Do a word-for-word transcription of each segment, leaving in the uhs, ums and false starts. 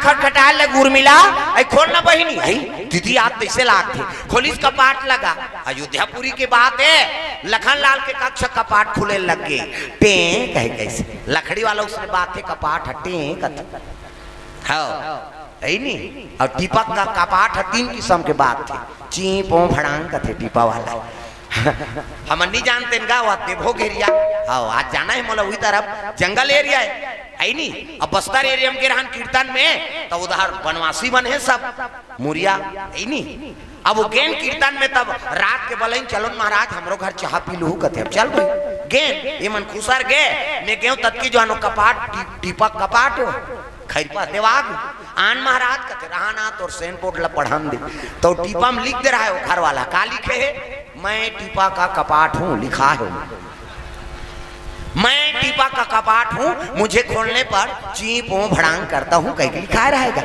खटखटाए लग उर्मिला, "अई खोल ना बहिनी।" अई दीदी, आज तइसे लागथे। खोलिस कपाट लगा। अयोध्यापुरी के बात हे, लखन लाल के कक्ष कपाट खुले लग गे। टें कहे कइसे लकड़ी वाला उसने बात हे, कपाट ह टें कथे। हव, अई नी। अउ टीपक का कपाट ह तीन किसम के बात हे, चीं पों भड़ांग कथे टीपा वाला। हमन नी जानतेन गा, वो देवभोग area। हव, आज जाना हे मोला उही तरफ, जंगल area हे, अई नी। अब बस्तर area म गे रहन कीर्तन में, त उधर बनवासी मन हे सब, मुरिया, अई नी। अब वो गेन कीर्तन में, तब रात के बलइन, "चलो न महाराज, हमरो घर चाहा पी लूहू," कथे। अब चल भाई, गेन, एमन खुसर गे, मैं गेंव ततकी जो आनो कपाट, टी-, टीपक कपाट हो, खैरपा देवाग, आन महाराज कथे, "रहा ना, तोर सेन बोर्ड ला पढ़न दे।" त टीपा म लिख दे रहा हे वो घर वाला, का लिखे हे? "मैं टीपा का कपाट हूँ," लिखा हे वो। "मैं टीपा का कपाट हूँ, मुझे खोलने पर चीं पों भड़ांग करता हूँ," कह के लिखाए रहेगा।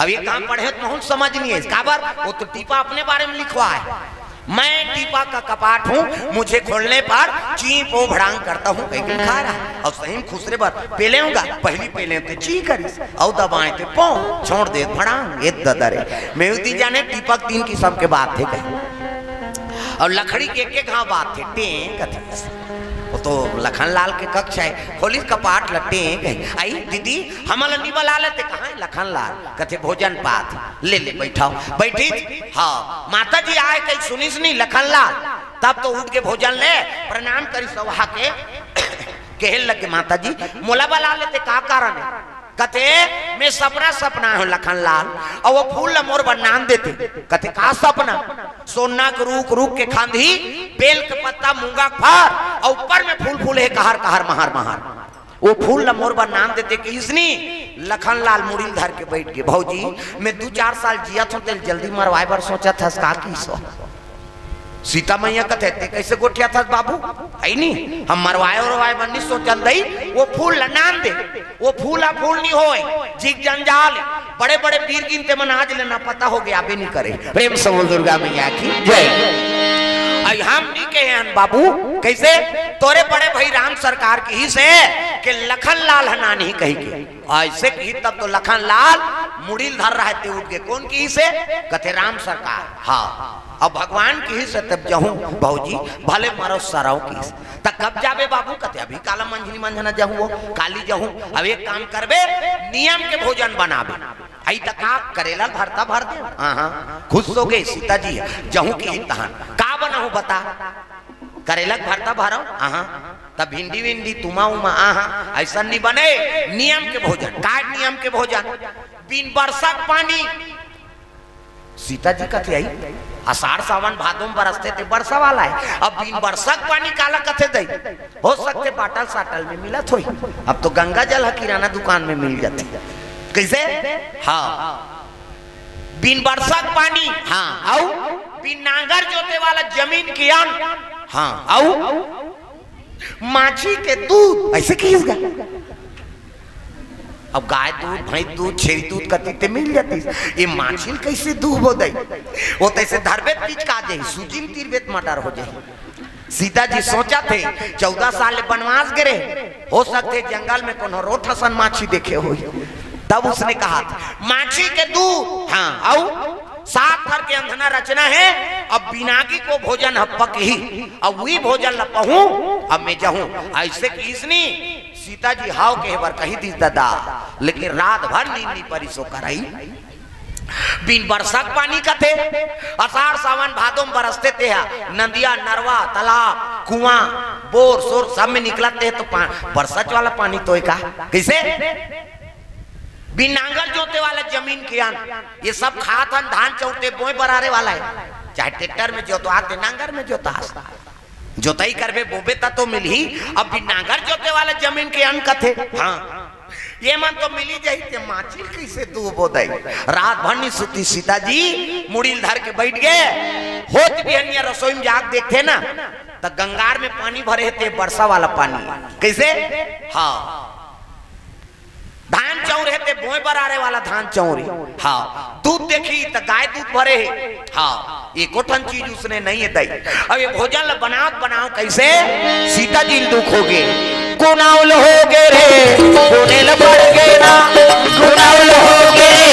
अब ये काम पढ़े त महूँ समझ नहीं हे, काबर? वो तो टीपा अपने बारे में लिखवा हे, "मैं टीपा का कपाट हूँ, मुझे खोलने पर चीं पों भड़ांग करता हूँ," कह के लिखाए रहा। अउ सही म खुसरे बर पेलेंव गा, पहिली पेलेंव ते चीं करिस, अउ दबाएंव ते पों, छोड़ दे भड़ांग, ए ददा रे। मैं उती जाने टीपक तीन किसम के बात हे कहे। अउ लकड़ी के एक एक घांव बात हे, टें कथे। वो तो लखन लाल के कक्ष हे, खोलिस कपाट ल टें कहे। "अई दीदी, हमन ला नी बला लेते?" कहाँ हे लखन लाल? कथे, "भोजन पात।" "ले ले, बइठाव।" बइठिस, हव, माता जी आए कहिके सुनिस नी लखन लाल, तब तो उठ के भोजन ले, प्रणाम करिस सवहा के, कहे लगे, "माता जी, मोला बला लेते, का कारण हे?" कथे, "मैं सपना सपनाए हूँ लखन लाल, अउ वो फूल ल मोर बर नान देते।" कथे, "का सपना?" "सोना के रूख, रूख के खांधी, बेल के पत्ता, मूंगा के फर, अउ ऊपर में फूल फूले हे कहर कहर, महर महर। वो फूल ल मोर बर नान देते," किहिस नी। लखन लाल मुड़ी ल धर के बइठ गे। "भौजी, मैं दू चार साल जियत हूँ, तेला जल्दी मरवाए बर सोचत हस का?" किहिस। सीता मैया कथे, "ते कइसे गोठियाथस बाबू? अई नी, हम मरवाए उरवाए बर नी सोचन दई, वो फूल ल नान दे।" वो फूल ह फूल नी होय, जीव जंजाल हे। बड़े-बड़े वीर गिनते मन आज ले ना पता होगे, आबे नी करे। प्रेम से बोल दुर्गा मैया की जय। अई हम नी कहे हन बाबू, कइसे? तोरे बड़े भई राम सरकार किहिस हे कि लखन लाल ह नानही कहिके। अइसे किहिस तब तो लखन लाल मुड़ी ल धर रहा हे, ते उठ के कोन किहिस हे? कथे राम सरकार। हव। अब भगवान किहिस हे तब जहूँ भौजी, भले मरव सरव किहिस। त कब जाबे बाबू? कथे अभी काला मंझनी मंझना जहूँ वो, काली जहूँ। अब एक काम करबे, नियम के भोजन बनाबे। अई त का करेला भरता भर दे। हाँ, हाँ, खुस होगे सीता जी, जहूँ किहिस तहन। का बनाहूँ बता? करेला भरता भरव? हाँ, हाँ। त भिंडी विंडी, तुमा उमा, हाँ, हाँ, अइसन नी बने। नियम के भोजन। काय नियम के भोजन? बिन बरसा के पानी। सीता जी कथे अई, असाढ़ सावन भादो म बरसथे ते बरसा वाला हे। अब बिन बरसा के पानी काला कथे दई? हो सकथे बाटल साटल में मिलत होही। अब तो गंगा जल ह किराना दुकान में मिल जाथे। कइसे? हव। बिन बरसा के पानी, हव, अउ बिन नांगर जोते वाला जमीन के अन्न, हव, अउ माछी के दूध, अइसे किहिस गा। अब गाय दूध, भैंस दूध, छेरी दूध कती ते मिल जातिस। ए माछी ल कइसे दूहबो दई? वो त अइसे धरबे त पिचका जाही, सूजी ल तीरबे त मर्डर हो जाही। सीता जी सोचथे, चौदह साल ले बनवास गे रहे, हो सकथे जंगल में कोनो रोठ असन माछी देखे होही। तब उसने कहा, "माछी के दूध, हव, अउ सात ठन के अंधना रचना हे, अब बिनागी को भोजन ह पकही, अब उही भोजन ल पहूँ, अब मैं जहूँ।" अइसे किहिस नी, सीता जी हव कहे बर कहि दिस ददा, लेकिन रात भर नींद नी परिस ओकर। अई बिन बरसा के पानी कथे, असाढ़ सावन भादो म बरसथे ते ह, नंदिया, नरवा, तालाब, कुआं, बोर, सोर सब में निकलत ते ह, तो पा-, बरसच वाला पानी तो हे का? कइसे? बिन नांगर जोते वाला जमीन के अन्न, ये सब खात हन, धान चाउर ते बोए बरारे वाला हे, चाहे ट्रैक्टर में जोतवास ते नांगर में जोतवास, जोतई करबे, बोबे त तो मिलही। अब बिन नांगर जोते वाला जमीन के अन्न कथे, हाँ, ये मन तो मिली जाही, ते माछी ल कइसे दूहबो दई? रात भर नी सुतिस सीता जी, मुड़ी ल धर के बइठ गे। होत बिहनिया रसोई में जाके देखथे ना, त गंगार में पानी भरे हे, ते बरसा वाला पानी। कइसे? हव। धान चाउर हे ते बोए बरारे वाला धान चाउर हे। हव, दूध देखिस त गाय दूध भरे हे। हव, एको ठन चीज उसने नइ हे दई। अब ये भोजन ल बनावत बनावत कइसे सीता जी ल दुख होगे, कुनाउल होगे रे, कुनेल पड़ गे ना, कुनाउल होगे रे,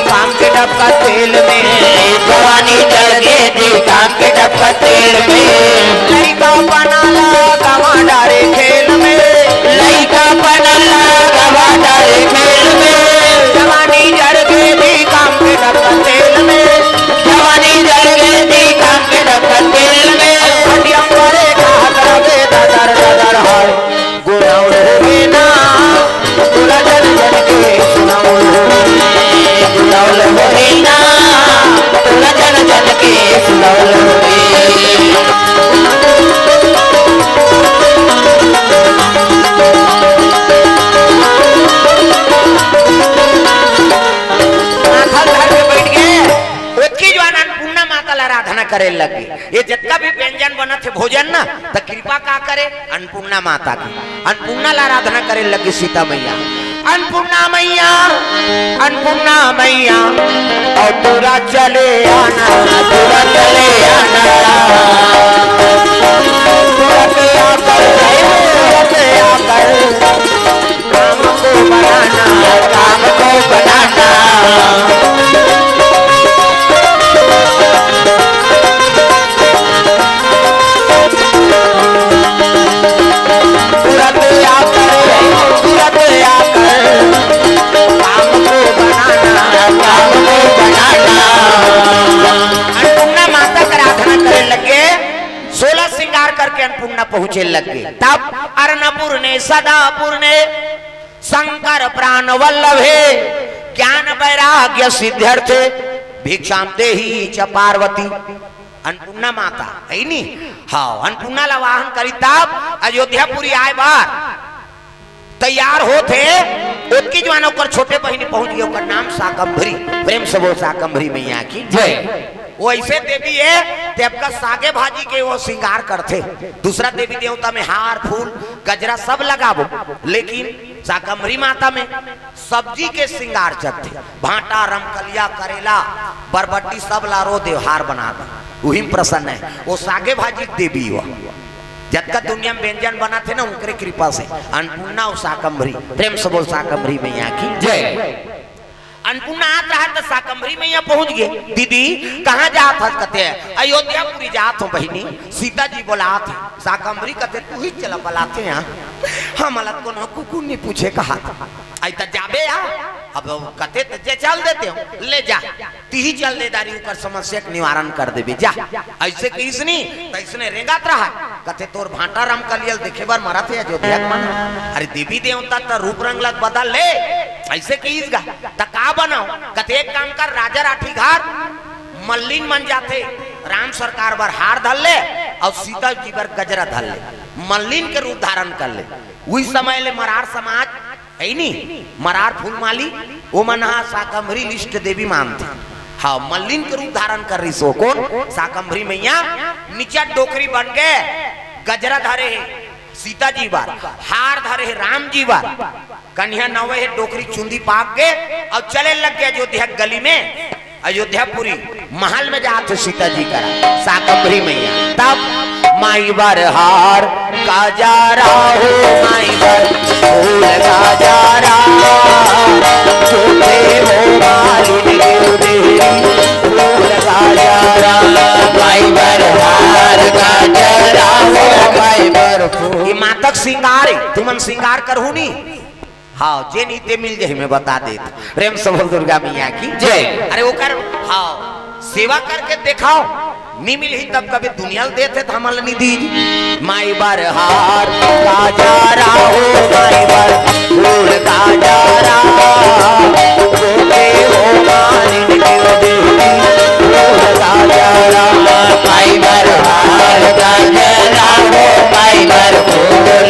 काम के डबका तेल में, जवानी जल गे जी काम के डबका तेल में। लइका पना ला गवा डारे खेल में, लइका पना ला गवा डारे खेल में। जवानी जल गे जी काम के डबका तेल में, जवानी जल गे जी काम के डबका तेल में। हड्डियां करे खात रहे ददर ददर हाय। गुलाउल होही ना, तोला जन जन के सुनाउल होही। गुलाउल होही ना, तोला जन जन के सुनाउल होही। माथा धर के बइठ गे, ओतकी जुवार अन्नपूर्णा माता ला आराधना करे लग गे। ये जतका भी व्यंजन बनत हे भोजन ना, त कृपा का करे? अन्नपूर्णा माता की। अन्नपूर्णा ला आराधना करे लगी सीता मैया। अन्नपूर्णा मैया, अन्नपूर्णा मैया, अउ तोला चले आना, तोला चले आना। तुरंत आकर, तुरंत आकर। काम को बनाना, काम को बनाना। तुरंत आकर, तुरंत आकर, काम को बनाना, काम को बनाना। अन्नपूर्णा माता के आराधना करे लगे, सोलह श्रृंगार करके अन्नपूर्णा पहुंचे लगे। तब अन्नपूर्णे सदा पूर्णे शंकर प्राण वल्लभे, ज्ञान वैराग्य सिद्ध्यर्थे, भिक्षाम देही च पार्वती। अन्नपूर्णा माता हे नी? हाँ, अन्नपूर्णा ला वाहन करी तब अयोध्यापुरी आए बर तैयार होत हे। ओतकी जुवार ओकर छोटे बहिनी पहुंच गे, ओकर नाम शाकंभरी। प्रेम से बोल शाकंभरी मैया की जय। वो ऐसे देवी हे, ते आपका सागे भाजी के वो श्रृंगार करथे। दूसरा देवी देवता में हार, फूल, गजरा सब लगाबो, लेकिन शाकंभरी माता में सब्जी के श्रृंगार चलथे। भांटा, रमकलिया, करेला, बरबट्टी सब ला रो देव, हार बना दे, उही में प्रसन्न हे। वो सागे भाजी के देवी हो। जतका दुनिया में व्यंजन बनत हे ना, उनकरे कृपा से। अन्नपूर्णा अउ शाकंभरी, प्रेम से बोल शाकंभरी मैया की जय। अन्नपूर्णा आत रहा त शाकंभरी मैया पहुंच गे। दीदी, कहाँ जात हस? कथे, अयोध्यापुरी जात हंव बहिनी, सीता जी बोलात हे। शाकंभरी कथे, तुही चला बलाथे, यहाँ हमला कोनो कुकुर नइ पूछे कहात। अई त जाबे या। अब कथे त जे चल देते हंव, ले जा, तिही चल दे दारी, ओकर समस्या के निवारण कर देबे, जा। ऐसे कहिस नी, त अइसने रेंगत रहा। कथे, तोर भांटा रमकलिया ल देखे बर मरत हे अयोध्या के मन। अरे देवी देवता त रूप रंग ला बदल ले, ऐसे कहिस गा। त का बनाओ? कथे, एक काम कर, राजा राठी घर मल्लिन मन जाथे, राम सरकार बर हार धर ले अउ सीता जी बर गजरा धर ले, मल्लिन के रूप धारण कर ले। उही समय ले मरार समाज हे नी, मरार फूलमाली, ओमन ह शाकंभरी ल इष्ट देवी मानथे। हाँ, मल्लिन के रूप धारण कर रिहिस ओ कोन? शाकंभरी मैया। निचट डोकरी बन गे, गजरा धरे हे सीता जी बर, हार धरे हे राम जी बर, कनिहा नवे हे, डोकरी चुंदी पाग गे अउ चले लग गे अयोध्या गली में। अयोध्यापुरी महल में जात हे सीता जी करा, शाकंभरी मैया। तब माई बर हार काजरा हो, माई बर फूल काजरा, छोटे हो मालिन के देहरी फूल काजरा, माई बर हार काजरा हो, माई बर फूल। ये मातक श्रृंगार हे, तुमन श्रृंगार करहू नी। हाँ, जे नइ ते मिल जाही, मैं बता देत। प्रेम से बोल दुर्गा मैया की जय। अरे ओकर, हाँ, सेवा करके देखाओ, नइ मिलही तब कभी दुनिया ल देथे त हमन ल नइ दीही। माई बर हार काजरा हो, माई बर फूल काजरा, छोटे हो मालिन के देहरी फूल काजरा, माई बर हार काजरा हो, माई बर फूल काजरा।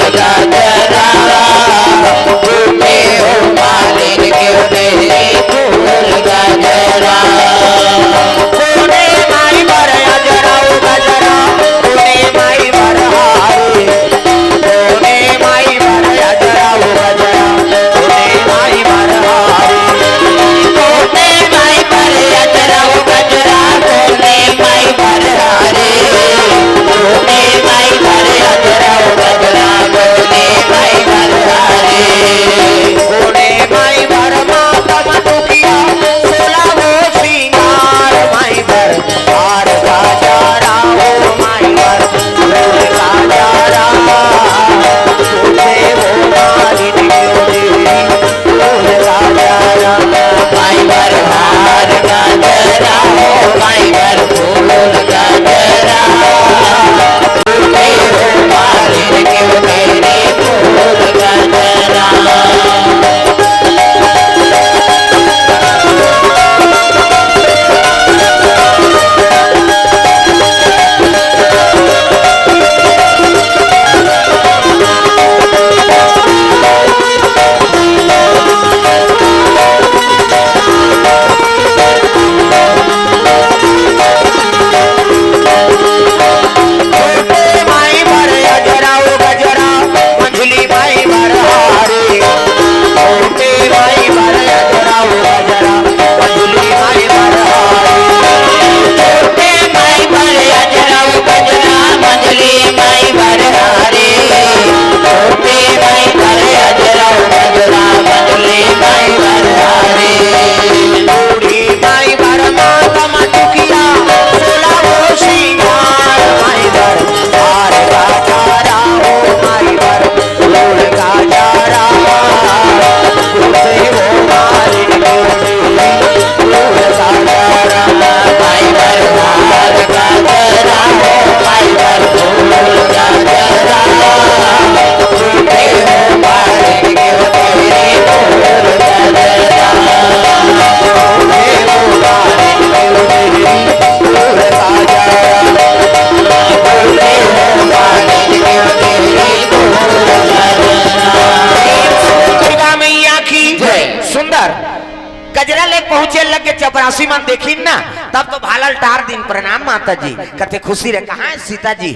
चपरासी मन देखिन ना, तब तो भाला ल टार दिन, "प्रणाम माता जी।" कथे, "खुशी रहे, कहाँ हे सीता जी?"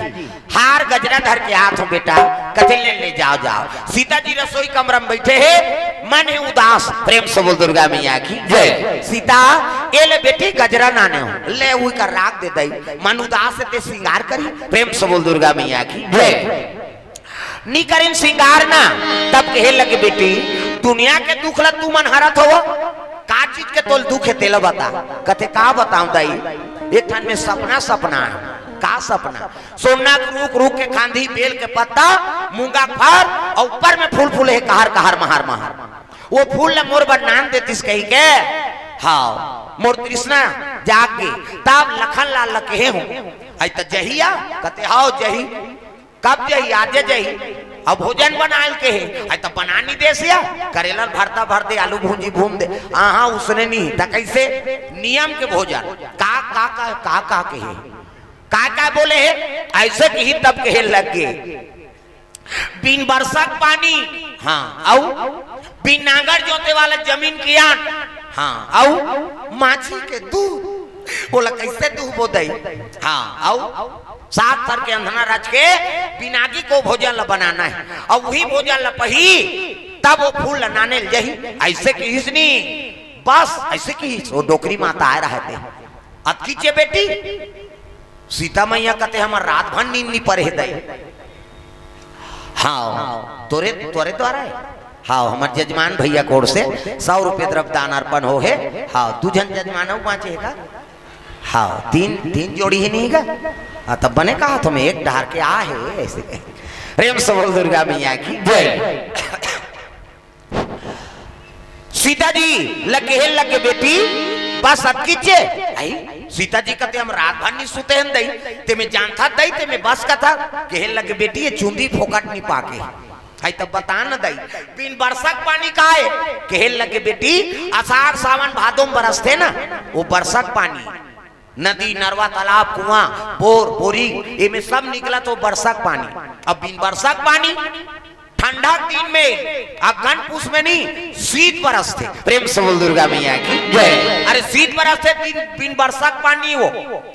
"हार गजरा धर के आत हों बेटा।" कथे, "ले, ले, जाव, जाव।" सीता जी रसोई कमरा में बइठे हे, मन हे उदास। प्रेम से बोल दुर्गा मैया की जय। "सीता, ए ले बेटी, गजरा नाने हों, ले उही कर राख दे दई, मन उदास हे, ते सिंगार करी।" प्रेम से बोल दुर्गा मैया की जय। नी करिन सिंगार ना, तब कहे लगे, "बेटी, दुनिया के दुख ला तुमन हरत हवव, का चीज के तोल दुख हे, तेला बता।" कथे, "का बतावं दाई, एक ठन में सपना, सपना हे।" "का सपना?" "सोना के रूख, रूख के खांधी, बेल के पत्ता, मूंगा के फर, अउ ऊपर में फूल फूले हे, कहर, कहर, महर, महर। वो फूल ला मोर बर नान देतिस कहिके, हाँ, मोर तृष्णा जाग गे, तब लखन लाल ला कहे हों, अई त जही या?" कथे, "हव, जही।" "कब जही?" "आजे जही।" "अब भोजन बनाए ल कहे।" "अई त बना नी देस या, करेला ल भरता भर दे, आलू भूंजी भून दे।" "हाँ, हाँ, उसने नी।" "त कइसे?" "नियम के भोजन।" "का, का, का, का, का कहे?" "का, का बोले हे?" अइसे किही तब कहे लगे, "बिन बरसा के पानी।" "हाँ, अउ?" "बिन नांगर जोते वाला जमीन के अन्न।" "हाँ, अउ?" "माछी के दूध।" "ओला कइसे दूहबो दई?" "हाँ, अउ?" "सात थर के अंधना रच के बिन आगी के भोजन ला बनाना हे, अउ उही भोजन ला पही, तब वो फूल ला नाने ल जही।" अइसे किहिस नी, बस अइसे किहिस। वो डोकरी माता आए रहिथे, "अतकीच ए बेटी?" सीता मैया कथे, "हमर रात भर नींद नी परे हे दई।" "हाँ, तोरे, तोरे द्वारा हे?" "हाँ, हमर जजमान भैया कोर से सौ रुपये द्रव्य दान अर्पण होहे।" "हाँ, दू झन जजमान अउ बाँचे हे का?" "हाँ, तीन, तीन जोड़ी हे नहीं का?" "हाँ, तब बने कहा तुम्हें एक डहर के आ हे," अइसे कहे। प्रेम से बोल दुर्गा मैया की जय। सीता जी ल कहे लगे, "बेटी, बस अतकीच ए?" अई सीता जी कथे, "हम रात भर नी सुते हन दई, ते में जानथा दई, ते में बस कथा।" कहे लगे, "बेटी, ये चुंदी फोकट नी पाके, हई त बता न दई, बिन बरसा के पानी का ए?" कहे लगे, "बेटी, असाढ़, सावन, भादो में बरसथे ना, वो बरसा के पानी।" नदी, नरवा, तालाब, कुआं, बोर, बोरिंग, एमे सब निकलथे बरसा के पानी। अब बिन बरसा के पानी, ठंडा के दिन में, अगहन पूस में नी, शीत बरसथे। प्रेम से बोल दुर्गा मैया की जय। अरे शीत बरसथे, दिन, बिन बरसा के पानी वो।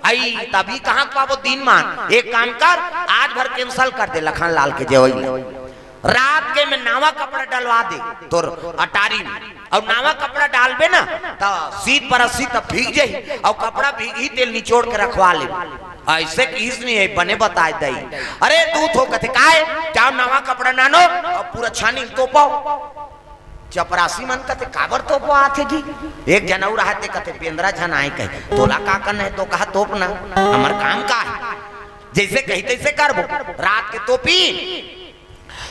अई, तभी कहाँ के पाबो दिन मान? एक काम कर, आज भर cancel कर दे लखन लाल के जवई। रात के में नावा कपड़ा डलवा दे तोर अटारी में, अउ नावा कपड़ा डालबे ना, त शीत बरसही, त भीग जही, अउ कपड़ा भीगही, तेला निचोड़ के रखवा ले। अइसे किहिस नहीं हे, बने बताए दई। अरे दूत हो, कथे, "काय?" "जाव नावा कपड़ा नानो, अउ पूरा छानी ल तोपव।" चपरासी मन कथे, "काबर तोपवाथे जी?" एक जन अउ रहथे, कथे, "बेंदरा झन आए कहे, तोला का करना हे, तो कहा तोप ना, हमर काम का हे?" जइसे कही तइसे करबो। रात के तोपी,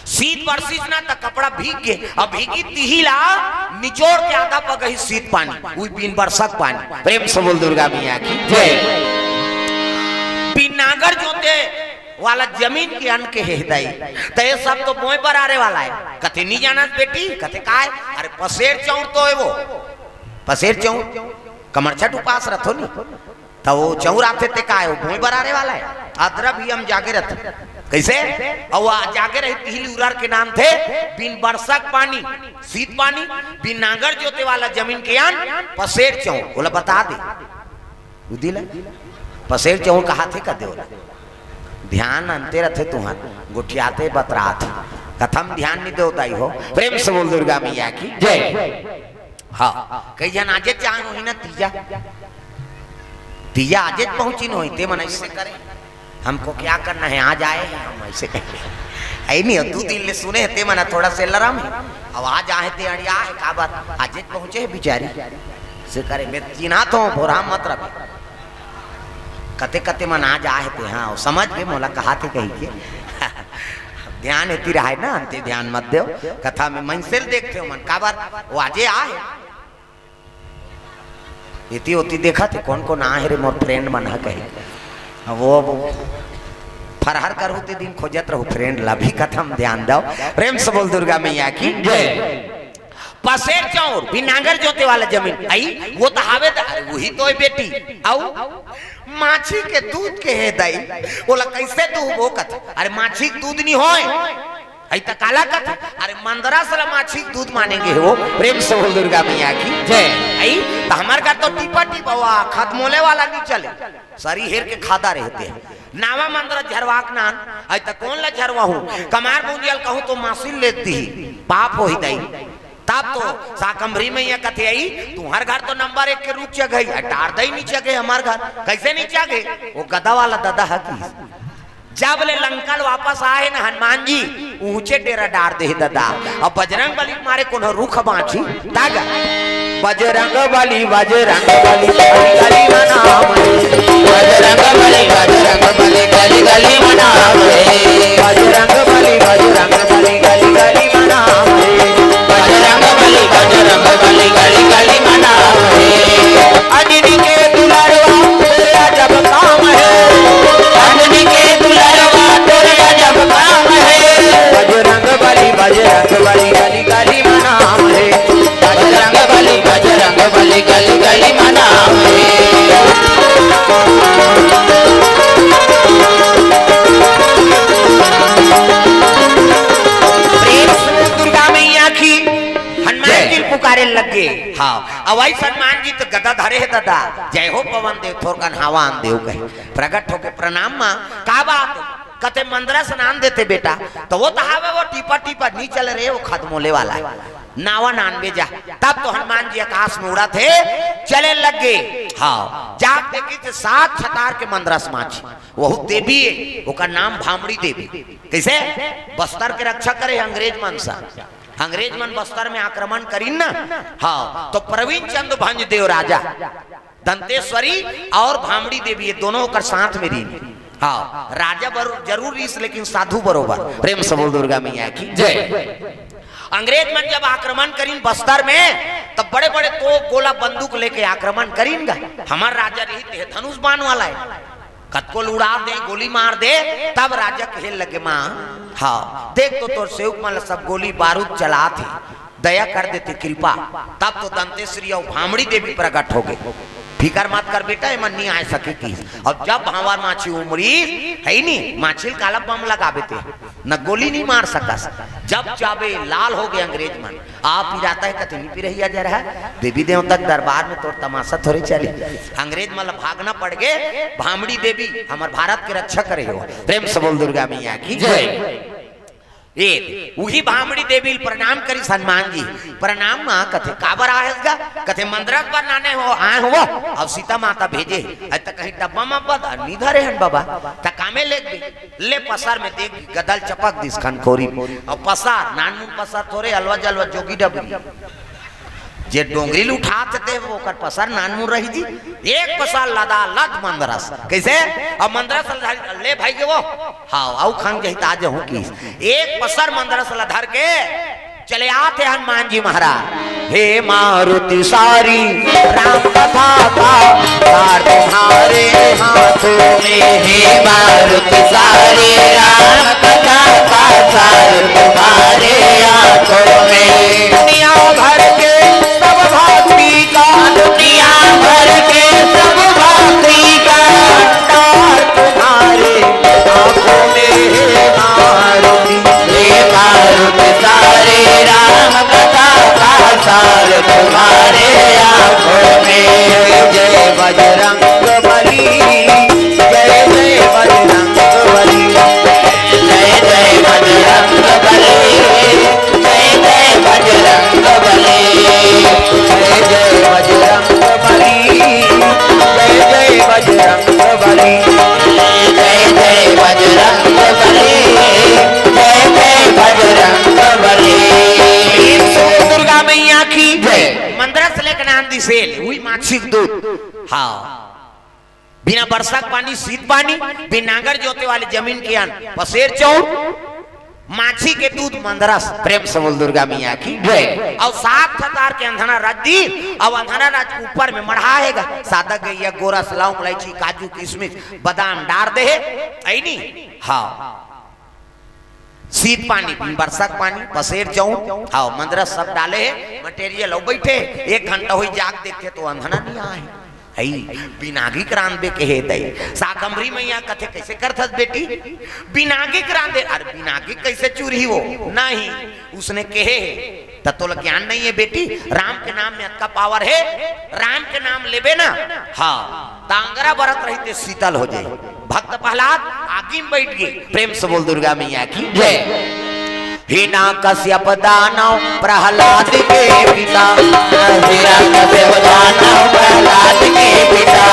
शीत बरसिस ना त कपड़ा भीग गे, अब भीगी तिही ला निचोड़ के आधा पगही शीत पानी, उही बिन बरसा के पानी। प्रेम से बोल दुर्गा मैया की जय। बिन नांगर जोते वाला जमीन के अन्न के हे दई, त ये सब तो बोए बरारे वाला हे। कथे, "नी जानस बेटी?" कथे, "काय?" "अरे पसेर चौर तो हे वो, पसेर चौर, कमरछठ उपास रथो नी।" त वो चौर आथे ते काय, वो बोए बरारे वाला हे। अदरा भी हम जागे रथे। कइसे? अउ आ जागे रही तिही ल उरर के नानथे, बिन बरसा के पानी, शीत पानी, बिन नांगर जोते वाला जमीन के अन्न, पसेर चौर, ओला बता दे। उदिला, पसेर चौर कहाथे कथे ओला। ध्यान अंते रथे तुंहर, गोठियाथे बतराथे। कथम ध्यान नी देव दाई हो। प्रेम से बोल दुर्गा मैया की जय। हाँ, कई झन आजेच आए होही ना तीजा, तीजा आजेच पहुँचिन होही, ते मन अइसे करे, "हमको क्या करना है, आज आए हैं हम," अइसे कहे। अई नहीं, दू दिन ले सुने हे, ते मन थोड़ा से लरम हे, अब आज आहे ते अड़िया हे, का बात, आजेच पहुँचे हे बिचारी, से करे, "मैं चिन्हात हों, भोरहा मत रबे।" कते कते मन आ जाए हे ते, हाँ, वो समझ गे मोला कहाथे कहिके। ध्यान एती रहे ना, अंते ध्यान मत देव। कथा में मनसे ल देखथे मन, काबर वो आजे आए हे। एती ओती देखथे, "कोन कोन आए हे रे मोर friend मन ह," कही। अब वो, वो फरहर करहू ते दिन खोजत रहू friend ला भी। कथा में ध्यान दव। प्रेम से बोल दुर्गा मैया की जय। पसेर चौर, बिन नांगर जोते वाला जमीन। अई, वो त हावे त, अरे, उही तो हे बेटी। अउ माछी के दूध के हे दई, ओला कइसे दूहबो कथे? अरे, माछी के दूध नी होय। अई त काला कथे? अरे मंदरस ल माछी के दूध मानेंगे हो। प्रेम से बोल दुर्गा मैया की जय। अई त हमर घर तो टीपा टीपा हुआ, खतमोले वाला नहीं चले, सरी हेर के खादा रहते हैं। नावा मंदरस झरवाक नान, अई त कौन ला झरवा हूँ? कमार बूंदियल कहूँ तो मासिल लेती, पाप हो ही दई। तब तो साकंभरी मैया कथे आई, तुम्हार घर तो नंबर एक के रूख चघई, डार दई नीचे गए हमार घर। कैसे नीचे गए? वो गदा वाला ददा है कि जब ले लंका ले वापस आए न हनुमान जी, ऊंचे डेरा डार दे ददा। अब बजरंग बली के मारे कोनो रूख बांची, तागा। बजरंग बली, बजरंग बली, बली, बली मनाम रे। बजरंग बली, बजरंग बली, गली गली मनाम रे। बजरंग बली, बजरंग बली, गली गली मनाम रे। बजरंग बली, बजरंग बली, गली गली मनाम रे। अंजनी के दुलरवा तोर अजब काम है। अंजनी के दुलरवा तोर अजब काम है। बजरंग बली, बजरंग बली, गली गली मनाम है। बजरंग बली, बजरंग बली, गली गली मनाम है। प्रेम से दुर्गा मैया की। हनुमान जय। जी पुकारे लग गए। हाँ, अवई हनुमान जी तो गदा धरे है दादा। जय हो पवन देव, थोरकन हवा आन देव कहे। प्रगट होके प्रणाम माँ, का बात? कथे मंदरस नान देते बेटा। तो वो तो हवे वो टीपा टीपा नहीं चल रहे, वो खतमोले वाला है। नावा नान बेजा। तब तो हनुमान जी आकाश में उड़त हे, चले लग गए। हाँ, जाग देखी तो सात छतार के मंदरस माछी। वहू देवी है, ओकर नाम भामड़ी देवी। कैसे? बस्तर के रक्षा करे अंग्रेज मन से। अंग्रेज मन बस्तर में आक्रमण करीन ना, हाँ, तो प्रवीण चंद भंज देव राजा, दंतेश्वरी और भामड़ी देवी, ये दोनों ओकर साथ में रही। हाँ, राजा बर-, जरूर रहीस, लेकिन साधु बरोबर। प्रेम से बोल दुर्गा मैया की जय। अंग्रेज मन जब आक्रमण करीन बस्तर में, तब बड़े बड़े तोप, गोला, बंदूक लेके आक्रमण करीन गा। हमार राजा रही ते धनुष बाण वाला है, कतको ल उड़ा दे, गोली मार दे, तब राजा कहे लगे, माँ, हाँ, देख तो तोर सेवक मन ल सब गोली बारूद चलात हे, दया कर देते कृपा। तब तो दंतेश्वरी और भामड़ी देवी प्रकट हो गए। फिकर मत कर बेटा, एमन नहीं आ सके की। और जब भांवर माछी उमड़ी, है ही नहीं, माछी ल काला बम लगाबे ते, न गोली नहीं मार सकस। जब जाबे लाल हो गए अंग्रेज मन, आप पिराता है कथे नहीं पिरहिया जा रहा है। देवी देवता के दरबार में तोर तमाशा थोड़े चले। अंग्रेज मन ल भागना पड़ गए। भामड़ी देवी हमर भारत के रक्षा करे हो। प्रेम से बोल दुर्गा मैया की जय। ए, उही भामड़ी देवी ल प्रणाम करिस हनुमान जी। प्रणाम माँ कथे, काबर आए हस गा? कथे, मंदरस बर नाने हो, आए हो। अब सीता माता भेजे। अरे त कहीं डब्बा में बद, नहीं धरे हन बाबा। त कामे लेग दे। ले पसर में देख, गदल चपक दिस खनखोरी। अब पसर, नानमुन पसर थोरे, अलवा जलवा जोगी डबरी। जे डोंगरी ल उठात ते, ओकर पसर नानमुन रही जी। एक पसर लदा लद मंदरस। कैसे? अब मंदरस ल धर, ले भाई के वो। हाँ, आऊ खंग जही ताज हूँ की। एक पसर मंदरस ल धर के चले आते हनुमान जी महाराज। हे मारुति सारी राम कथा का सार तुम्हारे हाथों में। हे मारुति सारी राम कथा का सार तुम्हारे हाथों में। दुनिया भर के सब भक्ति का, दुनिया भर के सब भक्ति का भंडार तुम्हारे आंखों में हे मारुति। हे मारुति सारे राम कथा का सार तुम्हारे आंखों में। जय बजरंग बली, जय जय बजरंग बली। जय जय बजरंग बली, जय जय बजरंग बली। जय जय बजरंग बली, जय जय बजरंग बली। जय जय बजरंग बली, जय जय बजरंग बली। प्रेम से दुर्गा मैया की जय। मंदरस लेके नान दिसेल, उही माछी के दूध। हाँ। बिना बरसा के पानी, शीत पानी, बिना नांगर जोते वाले जमीन के अन्न, पसेर चाउर, माछी के दूध मंदरस। प्रेम से बोल दुर्गा मैया की जय। और सात छतार के अंधना राज दी, अब अंधना राज के ऊपर में मढ़ा हेगा, सादा गैया, गोरस, लौंग, इलायची, काजू, किशमिश, बादाम डार दे हे, ऐनी? हाँ। शीत पानी, बरसा के पानी, पसेर चाउर, हाँ, मंदरस सब डाले हे, material हो बैठे, एक घंटा होई जाग देखे तो अंधना नहीं आए। हई, बिनागिक रांधबे कहे दई। साकंभरी मैया कथे, "कइसे करथस बेटी? बिनागिक रांधे।" "अरे बिनागिक कइसे चूरही वो?" "नहीं, उसने कहे हे।" "त तोला ज्ञान नहीं है बेटी, राम के नाम में अतका पावर है, राम के नाम लेबे ना, हाँ, त अंगरा बरत रहिते शीतल हो जाई।" भक्त प्रहलाद आगी में बैठ गए। प्रेम से बोल दुर्गा मैया की जय। हिरण्यकश्यप दानव प्रहलाद के पिता। हिरण्यकश्यप दानव प्रहलाद के पिता।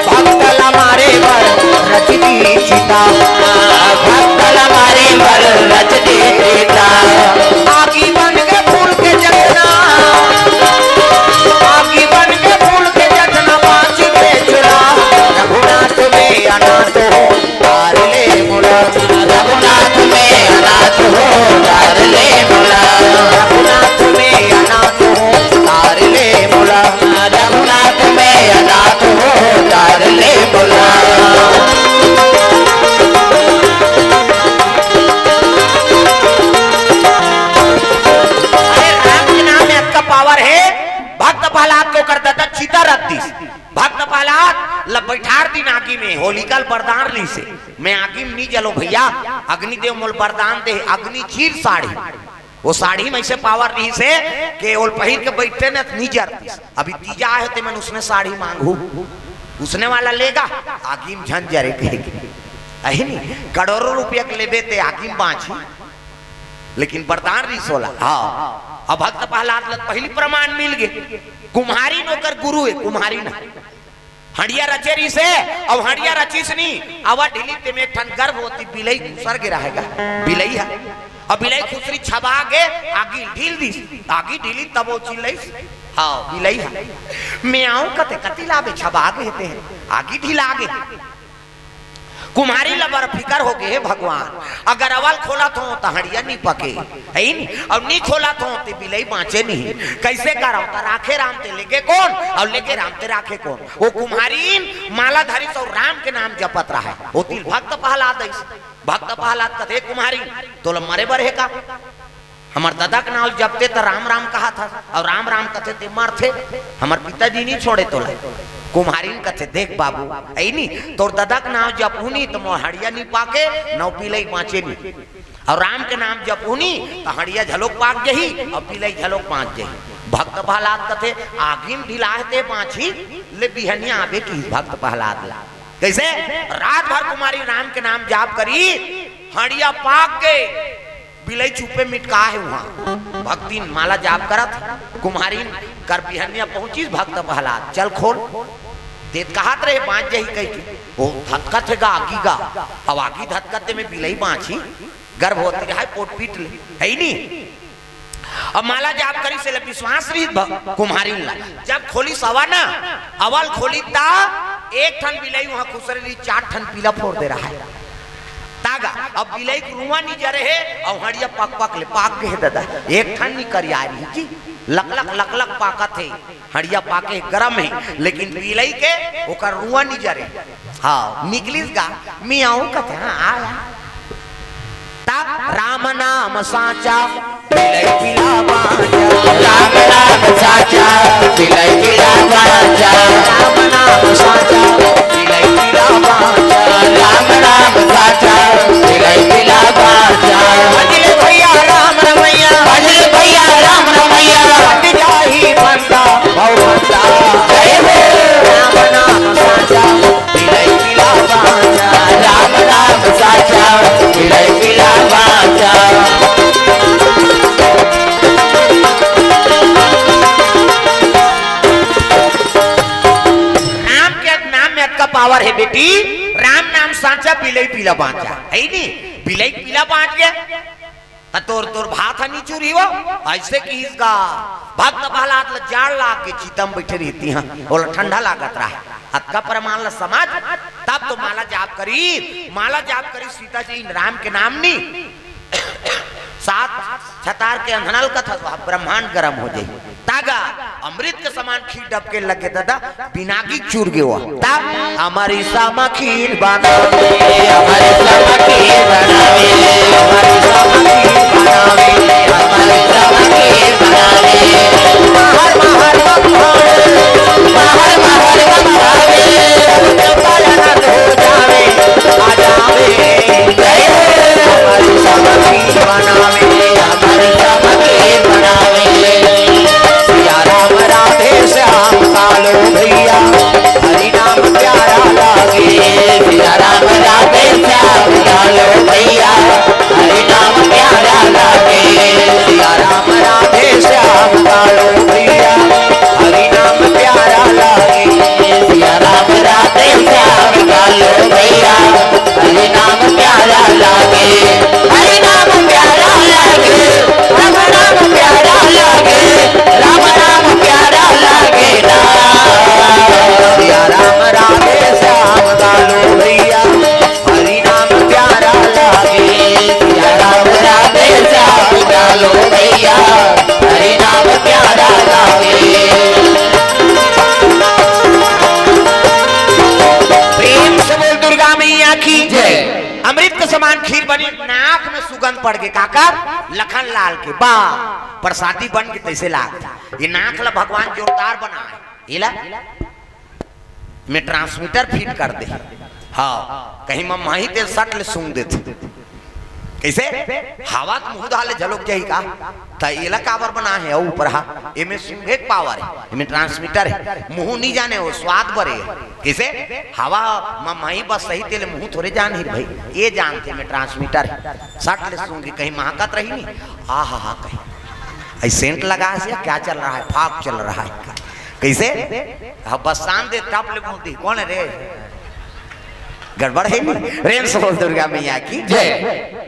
भक्त ला मारे बर रच दी चिता। भक्त ला मारे बर रच दी चिता। आगी बन के फूल के जतना, आगी बन के फूल के जतना बाँची के चुला। रघुनाथ में अनाथ हो, तार ले मोला। रघुनाथ में अनाथ हो, तार ले मोला। रघुनाथ में अनाथ हो, तार ले मोला। रघुनाथ में अनाथ हो, तार ले मोला। अरे राम के नाम में अतका पावर है, भक्त प्रहलाद के ओकर ददा चिता रख दिस। भक्त प्रहलाद ल बैठार दिन आगी में, होलिका ल वरदान लिस हे, मैं आगी में नी जलो भैया, अग्निदेव मोल वरदान दे, अग्नि चीर साड़ी। वो साड़ी में ऐसे पावर लिस हे कि ओल पहिर के बैठते न त नी जरतिस। अभी तीजा आहे ते मन उसने साड़ी मांगू, उसने वाला लेगा, आगी में झन जरे कहे के। अही नी, करोड़ों रुपया के लेबे ते आगी में बाँची। लेकिन वरदान रिस ओला। हाँ, अब भक्त प्रहलाद ल पहिली प्रमाण मिल गे। कुम्हारिन ओकर गुरु हे, कुम्हारिन हड़िया रचे रिस हे, अब हड़िया रचिस नी, अवा ढिली तेमे एक ठन गर्भवती बिलई खुसर गे रहेगा, बिलई ह। अब बिलई खुसरी छबा गे, आगी ढील दिस, आगी ढीली तब वो चिल्लइस, हाँ, बिलई ह। मैं आऊं कते, कति लाबे छबा गे हे ते, आगी ढीला गे। कुम्हारी ल बड़ फिकर हो गे, "हे भगवान, अगर अवल खोलत हो त हड़िया नी पके, है नी? अउ नी खोलत हो त बिलई बाँचे नी। कइसे करव? त राखे राम ते लेगे कोन, अउ लेगे राम ते राखे कोन?" वो कुम्हारिन माला धरिस अउ राम के नाम जपत रहय। वो तिल भक्त प्रहलाद अइस। भक्त प्रहलाद कथे, "कुम्हारिन, तोला मरे बर हे का?" हमर ददा के नाव जपते त राम राम कहत हस, अउ राम राम कथे ते मरथे। हमर पिताजी नी छोड़े तोला। कुम्हारिन कथे, "देख बाबू, अई नी, तोर ददा के नाव जपहूँ नी त मोर हड़िया नी पाके, नौ बिलई बाँचे नी। अउ राम के नाम जपहूँ नी त हड़िया झलोक पाक जही, अउ बिलई झलोक बाँच जही।" भक्त प्रहलाद कथे, "आगी में ढिलाहे ते बाँची, ले बिहनिया आबे की।" भक्त प्रहलाद ला कइसे? रात भर कुम्हारिन राम के नाम जाप करी, हड़िया पाक गे। बिलई चुपे मिटका हे उहाँ। भक्तिन माला जाप करत, कुम्हारिन कर बिहनिया पहुँचिस, भक्त प्रहलाद, "चल खोल।" ते त कहत रहे, "बाँच जही," कहिके। वो धतकत हे गा, आगी गा। अब आगी धतकत ते में बिलई बाँची, गर्भवती रहय, पोट पीट ले, है नी? अब माला जाप करिस, एला विश्वास रहिस भ-, कुम्हारिन ला। जब खोलिस अवा ना, अवल खोलिस त एक ठन बिलई उहाँ खुसरे रहिस, चार ठन पीला फोर दे रहय। तागा, अब बिलई के रुआँ नी जरे हे, अउ हड़िया पक पक ले, पाक गे हे ददा। एक ठन नी करिया रहिस जी, लक लक लक लक पाकत हे, हड़िया पाके गरम हे, लेकिन बिलई के ओकर रुआँ नी जरे। हाँ, निकलिस गा, मियाऊ कथे, हाँ, आ, आ। तब राम नाम साँचा, बिलई पीला बाँचा। राम नाम साँचा, बिलई पीला बाँचा। राम नाम साँचा, बिलई पीला बाँचा। राम नाम साँचा, बिलई पीला बाँचा। भजले भैया राम रमैया, भजले भैया राम रमैया। कट जाही फंदा, भव फंदा। जय हो। राम नाम साँचा, बिलई पीला बाँचा, राम नाम साँचा, बिलई पीला बाँचा। राम के नाम में अतका पावर हे बेटी, राम नाम साँचा, बिलई पीला बाँचा, है नी? बिलई पीला बाँच गे। त तोर, तोर भात ह नी चुरही वो, अइसे किहिस गा। भक्त प्रहलाद ल जाड़ लाग के चिता म बइठे रहिस तिहाँ, ओला ठंडा लागत रहय। अतका परमान ल समझ, तब तो माला जाप करिस, माला जाप करिस सीता जी राम के नाम नी। सात छतार के अंधनल कथा, ब्रह्मांड गरम हो जाही। तागा अमृत के समान खीर डबके लगे ददा, बिनागी चूर गे वो। तब अमर ईसा म खीर बनावे, अमर ईसा म खीर बनावे, अमर ईसा म खीर बनावे, अमर ईसा म खीर बनावे। महर महर मक्खन, महर महर पड़ गे काकर? लखन लाल के। बा, प्रसादी बन के तइसे लाग। ये नाक ला भगवान जोरदार बनाए। एला में ट्रांसमीटर फिट कर दे। हाँ, कहीं मम्माही तेल सट ले सूंघ देथे। कइसे? हवा त मुंह डाले झलोक जाही का? त एला काबर बना हे? अउ ऊपर हा, एमे सूंघे के पावर हे, एमे ट्रांसमीटर हे। मुंह नहीं जाने, वो स्वाद बरे हे। कइसे? हवा मम्माही बस सही तेले मुंह थोरे जान ही भाई, ये जानथे एमे ट्रांसमीटर हे। सट ले सूंघे, कहीं महकत रही नहीं, आ हा हा कहीं। आई सेंट लगा से क्या चल रहा है? फाग चल रहा है। कइसे? हाँ, बस शाम दे टप ले बोल दी, कौन है रे? गड़बड़ है नहीं। प्रेम से बोल दुर्गा मैया की जय।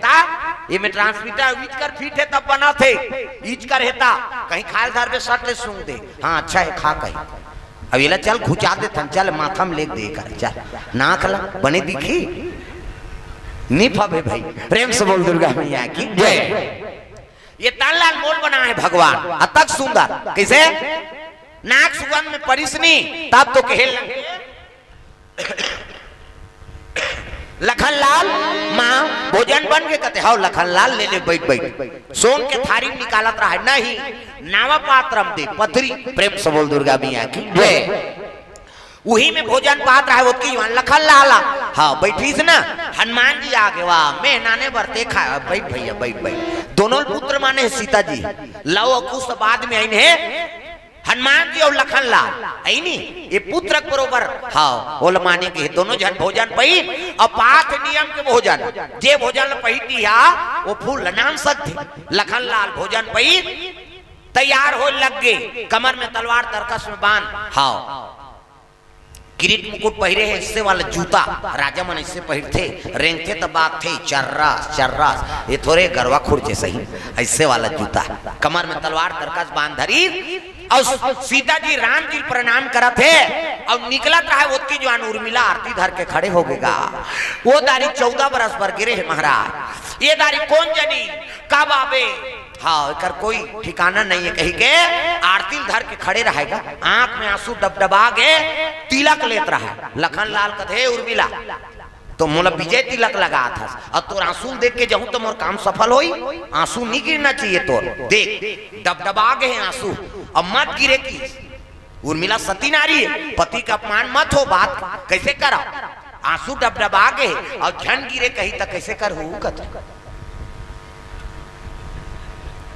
ता, ये में ट्रांसमीटर इच कर फिट हे तब बना थे, इच कर हेता, कहीं खाल धर में सट ले सूंघ दे। हाँ, अच्छा है, खा कहीं। अब एला चल घुचा दे थन, चल माथा में लेग दे कर, चल। नाक ला बने दिखी? नहीं फबे भाई। प्रेम से बोल दुर्गा मैया की जय। ये तन लाल मोल बना हे भगवान, अतक सुंदर। कइसे? नाक सुगंध में परिसनी, तब तो कहे लगे। लखन लाल, माँ, भोजन बन के कथे, "हव लखन लाल, ले ले, बैठ, बैठ।" सोन के थारी निकालत रहा हे, नहीं, नावा पात्रम दे, पथरी। प्रेम से बोल दुर्गा मैया की जय। उही में भोजन पात रहा हे, ओतकी जुवान लखन लाल। हाँ, बैठीस ना, हनुमान जी आगे, "वाह, मैं नाने बरते खा, बैठ भैया, बैठ, बैठ।" दोनों पुत्र माने हे सीता जी, लव अउ कुश बाद में आइन हे, हनुमान जी अउ लखन लाल, अइनी, ये पुत्र के बरोबर, हाँ, ओला माने के दोनों झन भोजन पई, अउ पाथ नियम के भोजन, जे भोजन ल पहिती हा, वो फूल ल नाम सकथे। लखन लाल भोजन पई, तैयार हो लग गे, कमर में तलवार, तरकस में बाण, हाँ, किरीट मुकुट पहिरे हे, अइसे वाला जूता राजा मन अइसे पहिरथे, रेंगथे त बाजथे, चर्रास, चर्रास, ये थोरे गरवा खुर जइसे ही, अइसे वाला जूता, कमर में तलवार, तरकस बाण धरी, अउ सीता जी राम जी प्रणाम करत हे, अउ निकलत रहा हे, ओतकी जुवान उर्मिला आरती धर के खड़े हो गे गा। वो दारी चौदह बरस बर गिरे हे महाराज, ये दारी कोन जनी कब आबे, हाँ, एकर कोई ठिकाना नहीं हे कहिके आरती ल धर के खड़े रहा हे गा। आंख में आंसू डबडबा गे, तिलक लेत रहा हे। लखन लाल कथे, "उर्मिला, तो मोला विजय तिलक लगात हस, अउ तोर आंसू ल देख के जाहूं त मोर काम सफल होई? आंसू नहीं गिरना चाहिए तोर। देख, डबडबा गे हे आंसू, अब मत गिरे।" कि उर्मिला सती नारी हे, पति का अपमान मत हो, बात कइसे करा? आंसू डबडबा गे हे, अउ झन गिरे कही त कइसे करहू कथे।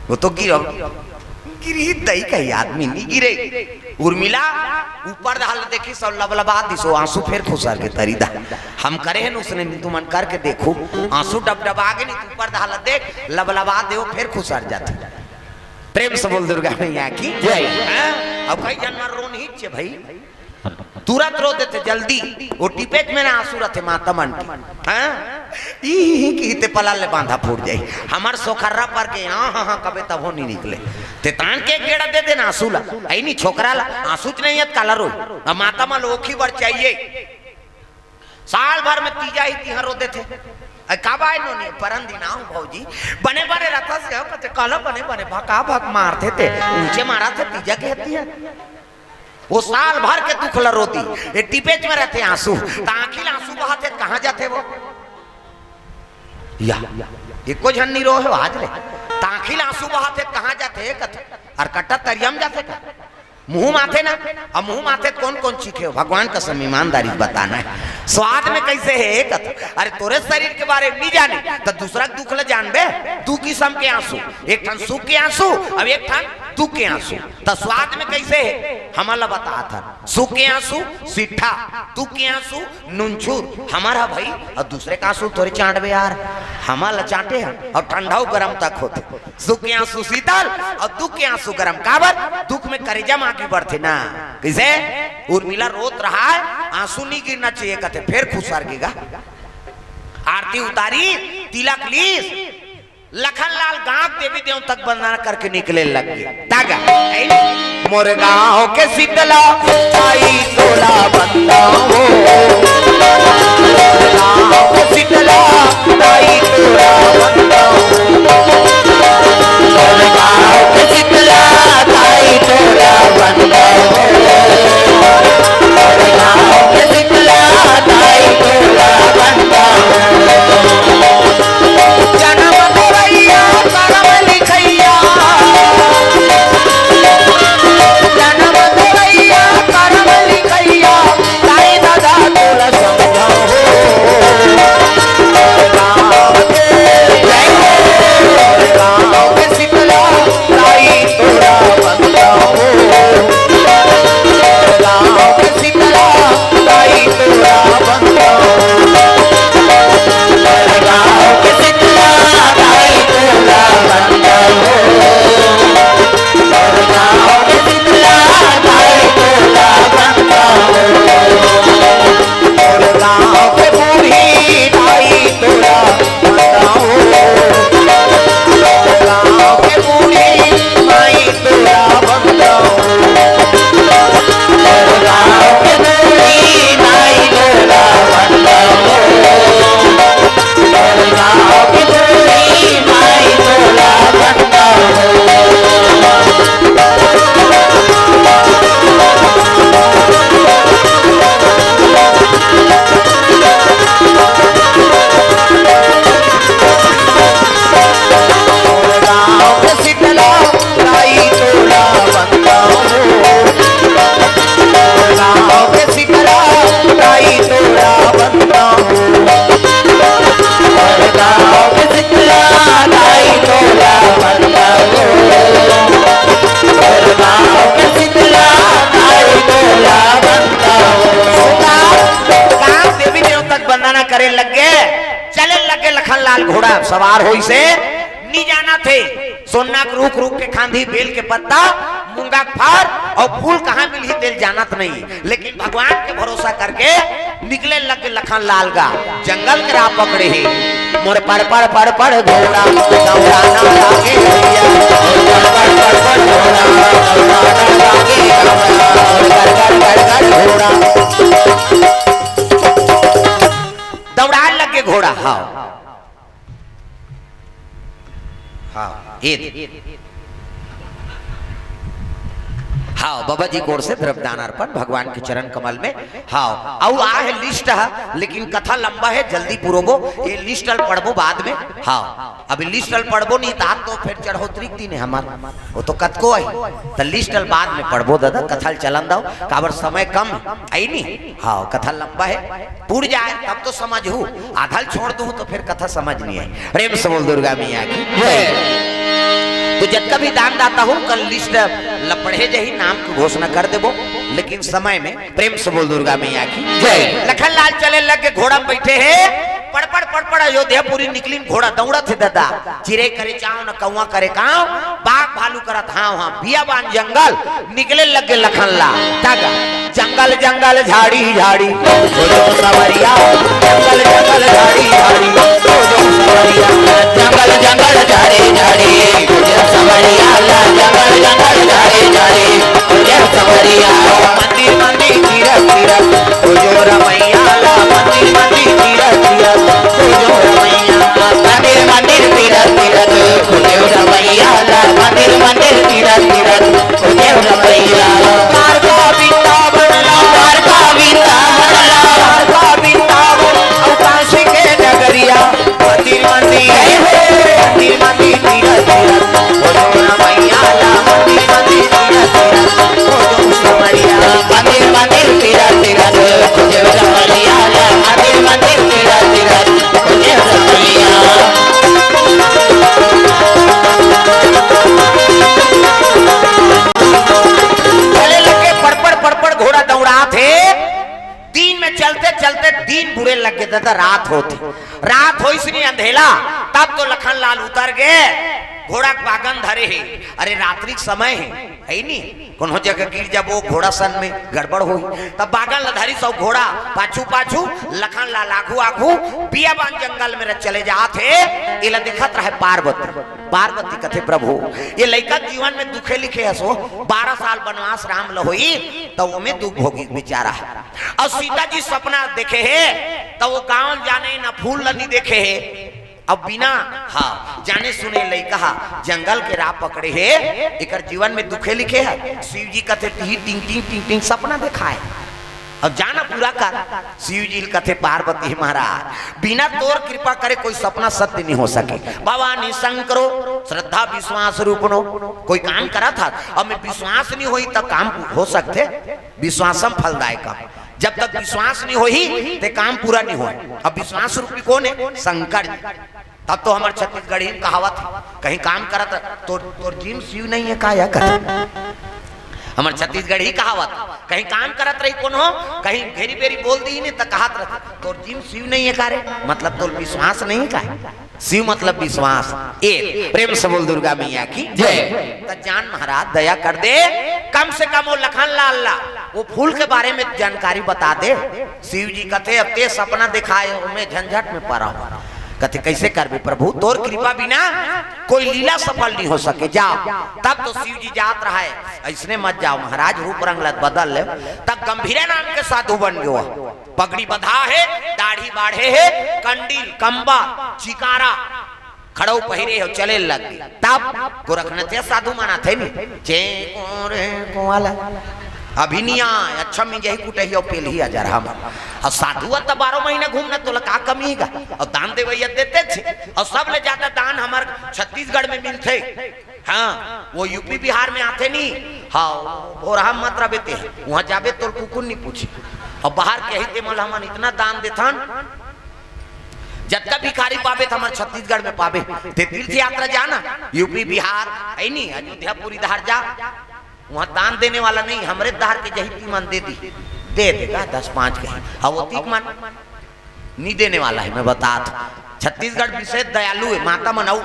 वो तो गिर-, गिरही दई कही आदमी नहीं गिरे। उर्मिला ऊपर डहर ल देखिस अउ लबलबा दिस, वो आंसू फेर खुसर गे तरी डहर। हम करे हन उसने, नहीं तुमन करके देखो, आंसू डबडबा गे नहीं, तू ऊपर डहर ल देख, लबलबा दे, वो फेर खुसर जाथे। प्रेम से बोल दुर्गा मैया की जय। हाँ? अब कई जन मन रोन ही छे भाई, तुरंत रो देथे जल्दी, वो टिपेच में ना आंसू रथे माता मन के। हाँ? ई ही ही की ते पलाल ले बांधा फूट जाई। हमर सोखर्रा पर के हाँ, हाँ, हाँ, कबे तब हो नहीं निकले। ते तान के एक गेड़ा दे देना आंसू ला, ऐ नहीं छोकरा ला, आंसू च नहीं है त काला रोई। अब माता मन ल ओखी बर चाहिए। साल भर में तीजा ही तिहार रो देथे। अरे का बाय नोनी, परन दिन आऊं भौजी, बने बने रथस हो, कथे, "काला बने बने, भका भक मारथे ते, ऊंचे मारथे तीजा के हती है।" वो साल भर के दुख ल रो दी, ये टिपेच में रथे आंसू, त आंखी ल आंसू बहाथे, कहाँ जाथे वो? या, एको झन नहीं रोहे आज ले, त आंखी ल आंसू बहाथे, कहाँ जाथे, कथे, अउ कट्टा तरिया म जाथे का? मुंह माथे ना, अब मुंह माथे त कोन कोन चीखे हो? भगवान कसम ईमानदारी से बताना है। स्वाद में कइसे हे एक? अरे तोरे शरीर के बारे में नहीं जाने त दूसरा के दुख ल जानबे। दू किसम के आंसू, एक ठन सुख के आंसू, अब एक ठन दुख के आंसू। त स्वाद में कइसे हे हमन ल बतात हन। सुख के आंसू सीठा, दुख के आंसू नुनछूर। हमर ह भाई, अउ दूसरे के आंसू थोरे चांटबे यार, हमन ल चांटे हन अउ ठंडा अउ गरम तक होथे। सुख के आंसू शीतल अउ दुख के आंसू गरम। काबर? दुख में करेजा म आगी बढ़थे ना। कइसे? उर्मिला रोत रहा है, आंसू नहीं गिरना चाहिए कथे, फेर खुसर गे गा। आरती उतारी, तिलक लीस, लखन लाल गांव देवी देवता के वंदना करके निकले लग गे। तागा, ऐ मोर गांव के शीतला, आई तोला बंदा हो। मोर गांव के शीतला, आई तोला बंदा हो। मोर गांव के शीतला, आई तोला बंदा हो। मोर गांव के शीतला, आई तोला बंदा हो। जनम गवई लाल घोड़ा सवार होइसे, नी जानत हे। सोना के रूख, रूख के खांधी, बेल के पत्ता, मूंगा के फर अउ फूल कहाँ मिलही, तेला जानत नहीं। लेकिन भगवान के भरोसा करके निकले लगे लखन लाल गा, जंगल के राह पकड़े हे। मोर पड़ पड़ पड़ पड़ घोड़ा, दौड़ाना लागे भैया। मोर पड़ पड़ पड़ पड़ घोड़ा, दौड़ाना लागे भैया। मोर गड़ गड़ गड़ गड़ घोड़ा, दौड़ाए लगे घोड़ा। हाँ, हाँ, ये दे। हाँ, बाबा जी की ओर से द्रव्यदान अर्पण भगवान के चरण कमल में। हाँ, अउ आहे लिस्ट ह, लेकिन कथा लंबा हे, जल्दी पुरोबो, ये लिस्ट ल पढ़बो बाद में। हाँ, अभी लिस्ट ल पढ़बो नहीं, तात तो फिर चढ़ोतरी के दिन हे हमर, वो तो कतको आही, त लिस्ट ल बाद में पढ़बो दादा, कथा ल चलन दव, काबर समय कम हे, आई नहीं। हाँ, कथा लंबा हे, पुर जाए तब तो समझहू, आधा ल छोड़ दूँ तो फिर कथा समझ नहीं आए। प्रेम से बोल दुर्गा मैया की जय। तो जतका भी दान दाता हो, कल लिस्ट ल पढ़े जाही, नाम के घोषणा कर देबो, लेकिन समय में प्रेम से बोल दुर्गा मैया की जय। लखन लाल चले लगे, घोड़ा में बैठे हे, पड़पड़ पड़पड़ अयोध्यापुरी निकलिन, घोड़ा दौड़त हे दादा, चिरे करे चाव न कौआ करे काव, बाघ भालू करत हाव हाँ, बियाबान जंगल, निकले लगे लखन लाल। तग जंगल जंगल झाड़ी झाड़ी, हो जो सवरिया, जंगल जंगल झाड़ी झाड़ी, हो जो सवरिया। जंगल जंगल झाड़ी झाड़ी, हो जो सवरिया, जंगल जंगल झाड़ी झाड़ी, हो जो सवरिया। मंदिर मंदिर तीरथ तीरथ, हो जो रमैया ला, मंदिर मंदिर तीरथ तीरथ, हो जो रमैया। मंदिर मंदिर तीरथ तीरथ, हो जो रमैया ला, मंदिर मंदिर तीरथ तीरथ, हो जो रमैया। द्वारका वृंदावन ला, द्वारका वृंदावन ला, द्वारका वृंदावन अउ काशी के नगरिया। मंदिर मंदिर, मंदिर मंदिर तीरथ तीरथ, हो जो रमैया ला। मंदिर मंदिर तीरथ तीरथ, हो जो सवरिया। मंदिर मंदिर तीरथ तीरथ, हो जो सवरिया ला। मंदिर मंदिर तीरथ तीरथ, हो जो सवरिया। चले लगे पड़पड़ पड़पड़ घोड़ा दौड़ात हे। दिन में चलते चलते दिन बुरे लग गे दादा, रात होत हे। रात होइस नहीं अंधेला, तब तो लखन लाल उतर गे, घोड़ा के बागन धरे हे। अरे रात्रि के समय हे, हे नी, कोनो जगह गिर जाबो घोड़ा सन में, गड़बड़ होही। तब बागन ला धरिस अउ घोड़ा पाछू पाछू, लखन लाल आघू आघू, बियाबान जंगल में चले जात हे। एला देखत रहे पार्वती। पार्वती कथे, प्रभु, ये लइका जीवन में दुखे लिखे हस, बारह साल बनवास राम ल होई, त ओमे दुख भोगी बेचारा हे। अउ सीता जी सपना देखे हे, त वो गाँव जाने न फूल ल नी देखे हे। अब बिना, हाँ, जाने सुने लइका हा जंगल के राह पकड़े हे, एकर जीवन में दुखे लिखे हे। शिव जी कथे, तिही टिंग टिंग टिंग टिंग सपना देखाए। अब जाना पूरा कर। शिव जी ल कथे पार्वती, महाराज, बिना तोर कृपा करे कोई सपना सत्य नहीं हो सके। भवानी शंकरो श्रद्धा विश्वास रूपनो। कोई काम करत हस, अब में विश्वास नहीं होही, तब काम हो सकथे? विश्वासम फलदायकम। जब तक विश्वास नहीं होही, ते काम पूरा नहीं होय। अब विश्वास रूपी कोन हे? शंकर जी। तब तो हमर छत्तीसगढ़ी कहावत हे, कहीं काम करत रह, तोर, तोर जिम सिव नहीं हे का, या कथे? हमर छत्तीसगढ़ी कहावत, कहीं काम करत रही कोनो, कहीं घेरी बेरी बोल दिही नहीं त कहत रह, तोर जिम सिव नहीं हे का रे? मतलब तोर विश्वास नहीं हे का? सिव मतलब विश्वास। ए, प्रेम से बोल दुर्गा मैया की जय। त जान महाराज दया कर दे, कम से कम वो लखन लाल ला वो फूल के बारे में जानकारी बता दे। शिव जी कथे, अब ते सपना देखाए, ओमे झंझट में परा हो। कथे, कैसे करबे प्रभु, तोर कृपा बिना कोई लीला सफल नहीं हो सके, जाव। तब तो शिव जी जात रहे, ऐसने मत जाव महाराज, रूप रंग लत बदल ले। तब गंभीरा नाम के साधु बन गयो, पगड़ी बंधा हे, दाढ़ी बाढ़े हे, कंडील, कंबल, चिकारा, खड़ाऊ पहिरे हे, चले लग गे। तब गोरखनाथ साधु मन आथे नी, चे कोरे कोवाला। अभी नहीं आय, अच्छा मिल जाही कुटही अउ पेलही हजार हम। अउ साधु ह त बारह महीना घूमना, तोला का कमी हे गा? अउ दान देवैया देते छे। अउ सब ले ज्यादा दान हमर छत्तीसगढ़ में मिलथे। हाँ, वो यूपी बिहार में आथे नी। हाँ, भोरहा मत रबे ते। वहाँ जाबे तोर कुकुर नहीं पूछे। अउ बाहर के ही ते मन ल हमन इतना दान देथन। जतका भिखारी पाबे त हमर छत्तीसगढ़ में पाबे। ते तीर्थ यात्रा जाना, यूपी बिहार, है नी, अयोध्या पुरी धार जा। वहाँ दान देने वाला नहीं, हमरे धार के जही ती मन दे दी, दे देगा दस पाँच कहीं। हाँ, वो तीक मन नहीं देने वाला है, मैं बता था। छत्तीसगढ़ विशेष दयालु हे, माता मन अउ।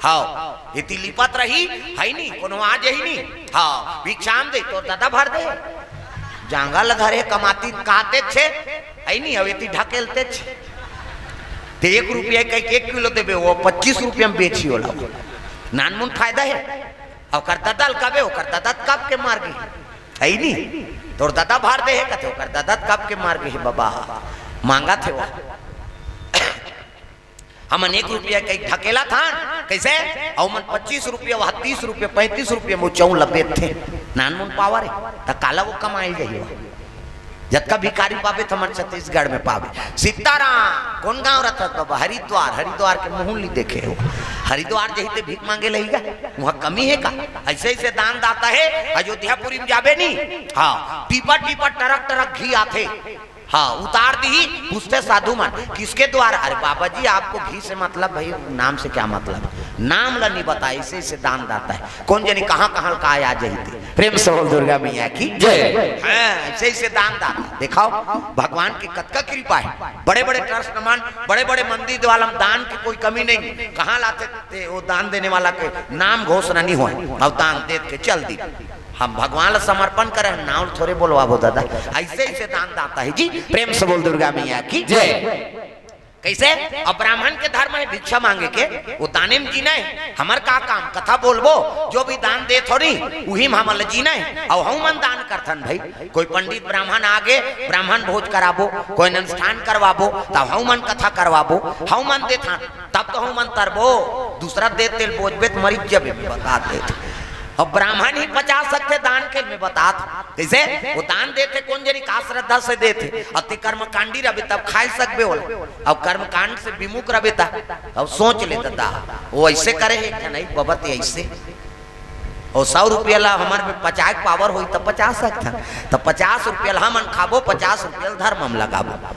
हव, एती लिपत रही, हइ नी, कोनो आ जही नी। हव, भिक्षाम दे, तोर ददा भर दे। जांगर ल धरे कमाती काहतेच हे, हइ नी, अउ एती ढकेलतेच हे। ते एक रुपया कहिके एक किलो देबे, ओ पच्चीस रुपया म बेचही ओला। नानमुन फायदा हे। अउ ओकर ददा ल कबे, ओकर ददा त कब के मर गे, हइ नी? तोर ददा भर दे हे कथे, ओकर ददा त कब के मर गे हे बबा, मांगत हे ओ। हमन एक रुपया कहिके ढकेलत हन, कइसे? अउ ओमन पच्चीस रुपया, ओ तीस रुपया, पैंतीस रुपया म ओ चाउर ल बेचथे। नानमुन पावर हे, त काला ओ कमाए ल जही ओ? जतका भिखारी पाबे, त हमर छत्तीसगढ़ में पाबे। सीताराम, कोन गांव रथस बबा? हरिद्वार। हरिद्वार के मुहूं ल नी देखे हो? हरिद्वार जही ते भीख मांगे ल ही गा, उहां कमी हे का? अइसे, अइसे दान दाता हे। अयोध्यापुरी म जाबे नी, हव, टीपा टीपा, टरक टरक घी आथे। हव, उतार दिही, पूछथे साधु मन, "किसके द्वारा?" "अरे बाबा जी, आपको घी से मतलब, भाई, नाम से क्या मतलब?" नाम ल नी बताय, अइसे, अइसे दान दाता हे। कोन जनी कहां कहां ल काय आ जही ते। प्रेम से बोल दुर्गा मैया की जय। हव, अइसे, अइसे दान दाता। देखव, भगवान के कतका कृपा हे। बड़े बड़े ट्रस्ट मन, बड़े बड़े मंदिर वाला म दान के कोई कमी नहीं। कहां ल आथे ते, ओ दान देने वाला के नाम घोषणा नी होय, अउ दान देत के चल दी। हम भगवान ल समर्पण करे हन, नाव ल थोरे बोलवाबो ददा। अइसे, अइसे दान दाता हे जी। प्रेम से बोल दुर्गा मैया की जय। कइसे? अब ब्राह्मण के धर्म हे भिक्षा मांगे के, ओ दाने म जीना हे। हमर का काम? कथा बोलबो, जो भी दान देत हो नी, उही म हमन ल जीना हे। अउ हमन दान करथन भई। कोई पंडित ब्राह्मण आगे, ब्राह्मण भोज कराबो, कोई अनुष्ठान करवाबो, तब हमन कथा करवाबो, हमन देथन, तब तो हमन तरबो। दूसरा दे तेल बोझबे त मरिच जबे, में बता देत। अब ब्राह्मण ही पचा सकथे दान के, में बतात। कइसे? ओ दान देथे, कोन जनी का श्रद्धा से देथे। अति कर्मकांडी रबे तब खाय सकबे ओला, अउ कर्मकांड से विमुख रबे त। अब सोच ले ददा, ओ अइसे करे हे कि नहीं बबा, ते अइसे। ओ सौ रुपया ला हमर में पचाय के पावर होही, त पचा सकथन। त पचास रुपया ला हमन खाबो, पचास रुपया ला धर्म म लगाबो।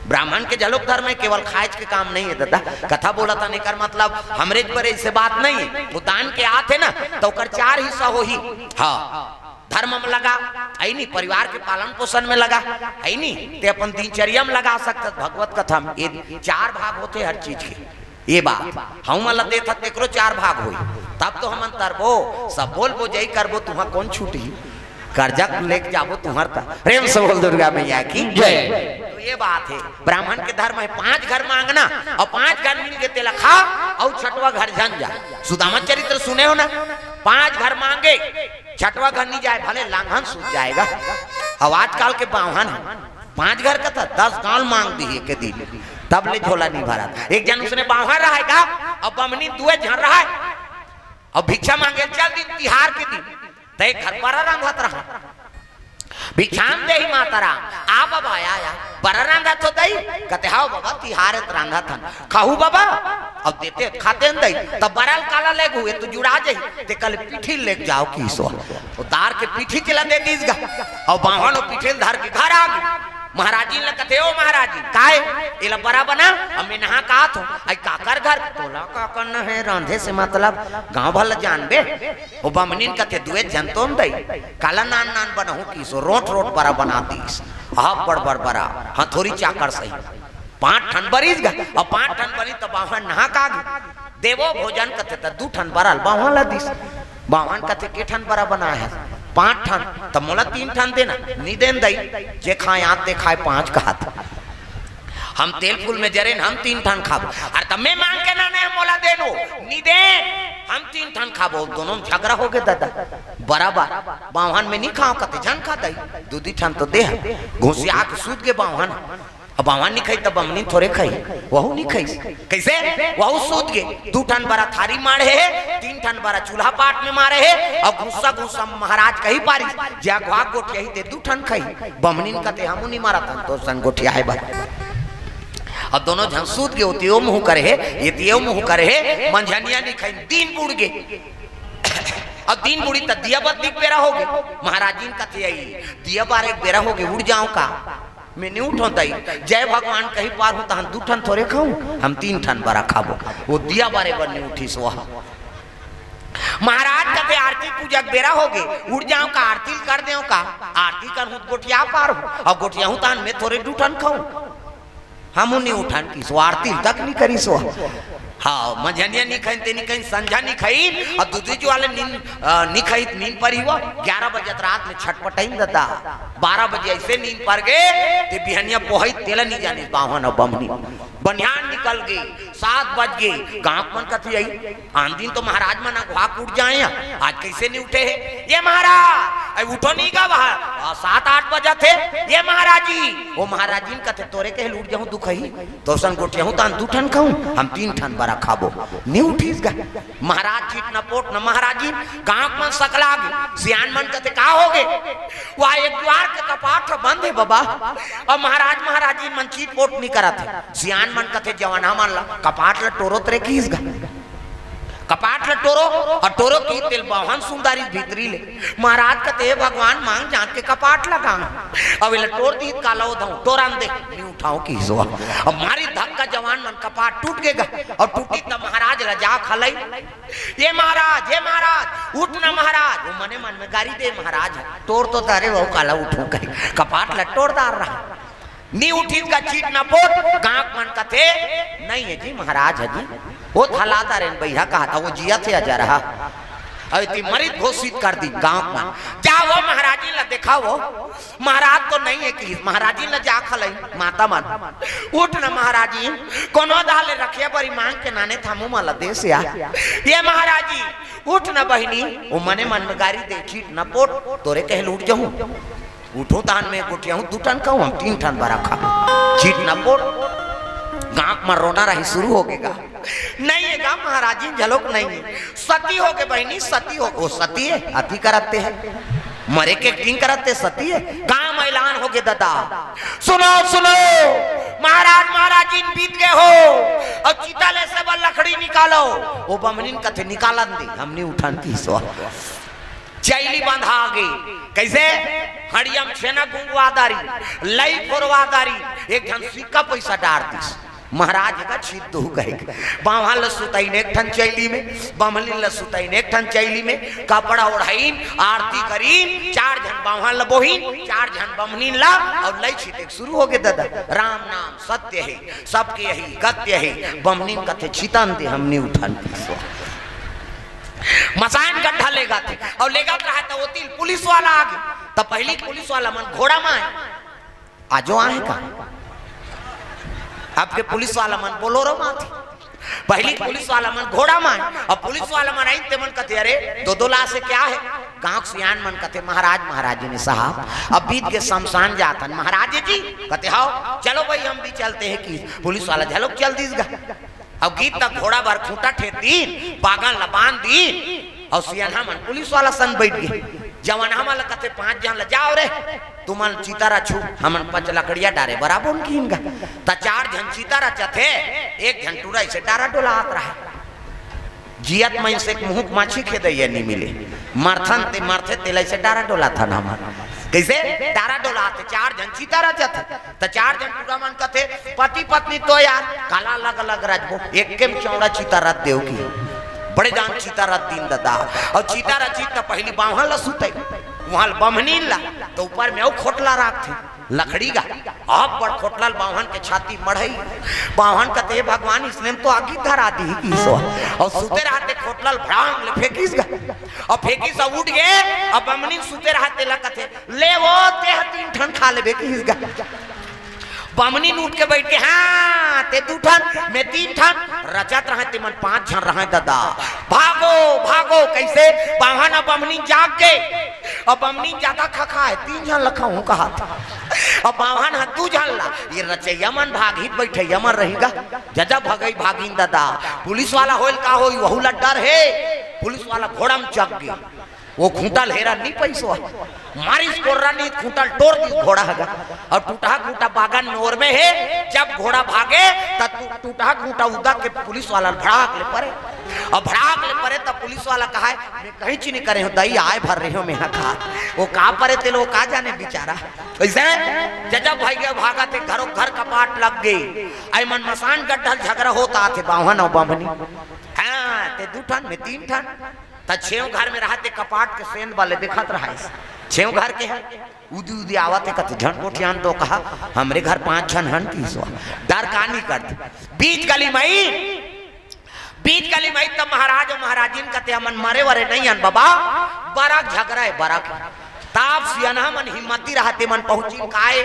ब्राह्मण के घलोक धर्म हे, केवल खायच के काम नहीं हे ददा। कथा बोलत हन, एकर मतलब हमरे बरे से बात नहीं हे। ओ दान के आथे ना, त ओकर चार हिस्सा होही। हव, धर्म म लगा, हइ नी, परिवार के पालन पोषण में लगा, हइ नी, ते अपन दिनचर्या म लगा सकथस, भगवत कथा म। ये चार भाग होथे हर चीज के। ये बात, हमन ल देथस तेकरो चार भाग होही, तब तो हमन तरबो, सब बोल बोजई करबो, तुहां कोन छूटही? करजा लेके जाबो तुहर त। प्रेम से बोल दुर्गा मैया की जय। तो ये बात हे, ब्राह्मण के धर्म हे, पांच घर मांगना, अउ पांच घर मिल गे तेला खा, अउ छठवा घर झन जा। सुदामा चरित्र सुने हो ना, पांच घर मांगे, छठवा घर नी जाय, भले लांघन सूत जाय गा। अउ आजकल के बाम्हन हे, पांच घर कथा, दस गांव मांग दिही एक दिन, तब ले झोला नी भरत। एक जन उसने बाम्हन रहय गा, अउ बमनी दुए झन रहय, अउ भिक्षा मांगे चल दिन तिहार के दिन, त एक घर बरा रांधत रहा। भिक्षाम देहि माता राम। आ बबा, आ, आ। बरा रांधत हो दई? कथे, "हव बबा, तिहार हे त रांधत हन।" "खाहू बबा?" "अब देते, खाते हन दई।" "तब बरा ल काला लेगहू, ये तो जुड़ा जही।" ते कल पीठी लेके जाव किहिस ओ। ओ दार के पीठी तेला दे दिस गा। अउ बाम्हन ओ पीठी ल धर के घर आ गे। महाराजिन ल कथे, "ओ महाराजिन, काय? एला बरा बना, अब में नहा के आत हों।" "अई काकर घर?" "तोला का करना हे, रांधे से मतलब, गांव भर ल जानबे।" ओ बमनिन कथे, "दुए झन तोन दई, काला नान नान बनाहूं किहिस ओ, रोंठ रोंठ बरा बना दिस। अब्बड़ बड़ बरा, हथौरी चाकर सही। पांच ठन बरिस गा, अउ पांच ठन बनी त बाम्हन नहा के आ गे। देवो भोजन कथे त दू ठन बरा ल बाम्हन ल दिस। बाम्हन कथे, "के ठन बरा बनाय हस?" "पांच ठन।" "त मोला तीन ठन देना।" "नी देन दई, जे खाय आंत ते खाय पांच कहत।" "हम तेल फूल में जरेन, हम तीन ठन खाबो।" "अरे त में मांग के लाने हंव, मोला देन ओ।" "नी देन, हम तीन ठन खाबो।" दोनों में झगरा होगे ददा। बराबर, बाम्हन में नी खांव कथे, "झन खा दई, दू दी ठन तो दे हंव।" घुसिया के सूत गे बाम्हन। अब बाम्हन नी खाही त बमनी थोरे खाही, वहू नी खाही। कइसे? वहू सूत गे। दू ठन बरा थारी माढ़े हे, तीन ठन बरा चूल्हा पाट में मारे हे, अउ घुस्सा घुस्सा महाराज कहि पारिस, "जे अघवा गोठियाही ते दू ठन खाही।" बमनिन कथे, "हमू नी मारत हन तोर संग गोठियाहे बर।" अब दोनों झन सूत गे, ओती ओ मुंह करे हे, एती ओ मुंह करे हे, मंझनिया नी खाइन, दिन बुड़ गे। अब दिन बुड़ी त दिया बत्ती के बेरा होगे। महाराजिन कथे, "अई, दिया बारे के बेरा होगे, उठ जांव का?" "में नी उठंव दई, जय भगवान कहि पारहूं, तहन दू ठन थोरे खाहूं, हम तीन ठन बरा खाबो।" ओ दिया बारे बर नी उठिस ओ। महाराज कथे, "आरती पूजा के बेरा होगे, उठ जांव का, आरती ल कर देंव का?" "आरती करहूं त गोठिया पारहूं, अउ गोठियाहूं तहन में थोरे दू ठन खाहूं।" हमू नी उठन किहिस, आरती तक नी करिस। हाँ, मझनिया नी खाइन, ते नी खाइन, संझा नी खाइन, अउ दूधी जुवार ले नींद, अ, नी खाइन, नींद परी हुआ, ग्यारह बजे रात में छटपटाइन ददा, बारह बजे अइसे नींद पर गे, ते बिहनिया पोहई तेला नी जानिस, बाम्हन अउ बम्हनी। बनिहान निकल गे, सात बज गे, गाँव के मन कथे, "अई, आन दिन तो महाराज मन अघवा के उठ जाय, आज कइसे नी उठे हे?" "ये महाराज, अई उठो नी गा बाहर, आ, सात आठ बजत हे।" "ये महाराज जी।" ओ महाराज जी कथे, "तोरे कहे ले उठ जाहूँ दुखही, तोर सन गोठियाहूँ त दू ठन खाहूँ, हम तीन ठन बरा खाबो।" नी उठिस गा। महाराज चित न पोट न महाराज जी, गाँव के मन सकला गे, सियान मन कथे, "का होगे?" "वा एक दुवार के कपाट ह बंद हे बबा, अउ महाराज महाराज जी मन चित पोट नी करत हे।" सियान मन कथे, "जवाना मन ला कपाट ला टोरो तरे किहिस गा, कपाट ला टोरो।" अउ टोरो किहिस तेला बाम्हन सुन डारिस भीतरी ले। महाराज कथे, "हे भगवान, मांग जांच के कपाट ला गांव, अउ एला टोर दिही त काला ओधंव, टोरन दे।" "नी उठाहूँ किहिस वा।" अउ मारिस धक्का, जवान मन कपाट टूट गे गा, अउ टूटिस त महाराज ला जाके हलई, "ये महाराज, ये महाराज, उठ ना महाराज।" ओ मने मन में गारी दे, "महाराज, टोर तो डारे हँव, काला उठहूँ कहिके कपाट ला टोर डारे रहेंव।" नी उठिस गा चित न पोट, गाँव के मन कथे, "नइ हे जी, महाराज ह जी, ओ हला डारेन बइहा कहाथे, ओ जियत हे अजरहा।" अउ एती मरित घोषित कर दिस गाँव के मन। "जाव ओ महाराजिन ला देखाव ओ, महाराज तो नइ हे किहिस।" महाराजिन ला जाके हलई, माता मन, "उठ न महाराजिन, कोनो डाहर ले रखिया बरी मांग के लाने हँव, हमू मन ला दे सियान।" "ये महाराज जी, उठ न बहिनी।" ओ मने मन में गारी दे, "चित न पोट, तोरे कहे ले उठ जाहूँ, उठहूँ तहान में गोठियाहूँ दू ठन खाहूँ, हम तीन ठन बरा खाबो।" चित न पोट, गाँव के मन रोना रही सुरू होगे गा। "नइ हे गा महाराजिन, घलोक नइ हे, सती होगे बहिनी, सती होगे।" "ओ सती हे, अति करत हे, मरे के acting करत हे, सती हे।" गाँव में ऐलान होगे ददा, "सुनो, सुनो, महाराज महाराजिन बीत गे हो, अउ चिता लेसे बर लकड़ी निकालो।" ओ बम्हनिन कथे, "निकालन दे, हम नी उठन किहिस वा।" चइली बंधागे। कइसे? हँड़िया म छेना गुंगवा डारिस, लई फोरवा डारिस, एक झन सिक्का पइसा डार दिस। महाराज का छिद्दू कहिके। बाम्हन ल सुतइन एक ठन चइली में, बम्हनिन ल सुतइन एक ठन चइली में, कपड़ा ओढ़इन, आरती करिन, चार झन बाम्हन ल बोहिन, चार झन बम्हनिन ल, अउ लई छितेक सुरू होगे ददा। "राम नाम सत्य हे, सबके यही गत्य हे।" बम्हनिन कथे, "छितन दे, हम नी उठन किहिस वा।" मसान गड्ढा लेगथे, अउ लेगत रहय त ओती ले पुलिस वाला आगे। त पहिली पुलिस वाला मन घोड़ा म आय, आजो आहे का? अब के पुलिस वाला मन बोलोरो म आथे। पहिली पुलिस वाला मन घोड़ा म आय, अब पुलिस वाला मन आइन ते मन कथे, "अरे, दो दो लाश हे, क्या हे?" गाँव के सियान मन कथे, "महाराज महाराजिन हे साहब, अब बीत गे शमशान जाथन।" "महाराज जी?" कथे, "हव।" "चलो भई, हम भी चलते हैं" किहिस पुलिस वाला घलोक चल दिस गा। अउ गिस त घोड़ा बर खूंटा ठेंस दिन, बागन ल बांध दिन, अउ सियनहा मन पुलिस वाला संग बइठ गे। जवनहा मन ल कथे पांच झन ल, "जाव रे, तुमन चिता रचहू, हमन पंच लकड़िया डारे बर आबोन" किहिन गा। त चार झन चिता रचथे, एक झन टूरा अइसे डारा डोलात रहय। जियत मइनसे के मुहूं के माछी खेदइया नी मिले, मरथन ते मरथे, तेला अइसे डारा डोलाथन हमन। कइसे? डारा डोलाथे, चार झन चिता रचथे। त चार झन टूरा मन कथे, "पति पत्नी तो यार, काला अलग-अलग रचबो, एके म चौड़ा चिता रच देव" कि। बड़े जान चिता रच दिन ददा। अउ चिता रचिस त पहिली बाम्हन ल सुतइस, उहां ल बम्हनिन ल, त ऊपर में अउ खोटला राखथे, लकड़ी गा। अब्बड़ खोटला ल बाम्हन के छाती म मढ़इस। बाम्हन कथे, "भगवान, इसने म तो आगी धरा दिही" किहिस। अउ सुते रहत ते खोटला ल भड़ांग ले फेंकिस गा। अउ फेंकिस अउ उठ गे, अउ बम्हनिन सुते रहत तेला कथे, "ले वो, तेंह तीन ठन खा लेबे" किहिस गा। बम्हनिन उठ के बइठ गे, "हां, तें दू ठन, मैं तीन ठन।" रचत रहंय तेमन पांच झन रहंय ददा। "भागो, भागो।" कइसे? बाम्हन अउ बम्हनिन जाग गे। अउ बम्हनिन जादा खखाय, "तीन झन ल खाहूं" कहत। अउ बाम्हन ह दू झन ला, ये रचइया मन भागही त बइठइया मन रही गा। जजा भगई भागिन ददा। पुलिस वाला होय ल का होही, वहू ल डर हे। पुलिस वाला घोड़ा म चघ गे। ओ खूंटा ल हेरन नी पइस ओ। मारिस कोर्रा नी, खूंटा ल टोर दिस घोड़ा ह गा। अउ टूटहा खूंटा बागन में ओरमे हे, जब घोड़ा भागे, त टू-, टूटहा खूंटा उदक के पुलिस वाला ल भड़ाक ले परे। अउ भड़ाक ले परे, त पुलिस वाला कहय, "मैं कहींच नी करे हंव, दई आय भर रेहेंव मैं हा" कहा। ओ का परे तेला ओ का जाने बिचारा। अइसे जजा भइगे भागत हे, घरो घर कपाट लग गे। अइ मन मसान गड्ढा ल झगरा होत आथे, बाम्हन अउ बम्हनी। हां, तें दू ठन, मैं तीन ठन। त छेंव घर में रहत हे, कपाट के सेंध वाले देखत रहय। छेंव घर के हे। उदी उदी आवत हे कथे, "झन गोठियान तो कहा, हमरे घर पांच झन हन," कहिस। डर का नहीं करते। बीच गली मई, बीच गली मई तब महाराज अउ महाराजिन कथे, "हमन मरे वरे नहीं हन बबा, बरक झगरा हे, बरक।" तब सियनहा मन हिम्मती रहते मन पहुंचिन, "काय?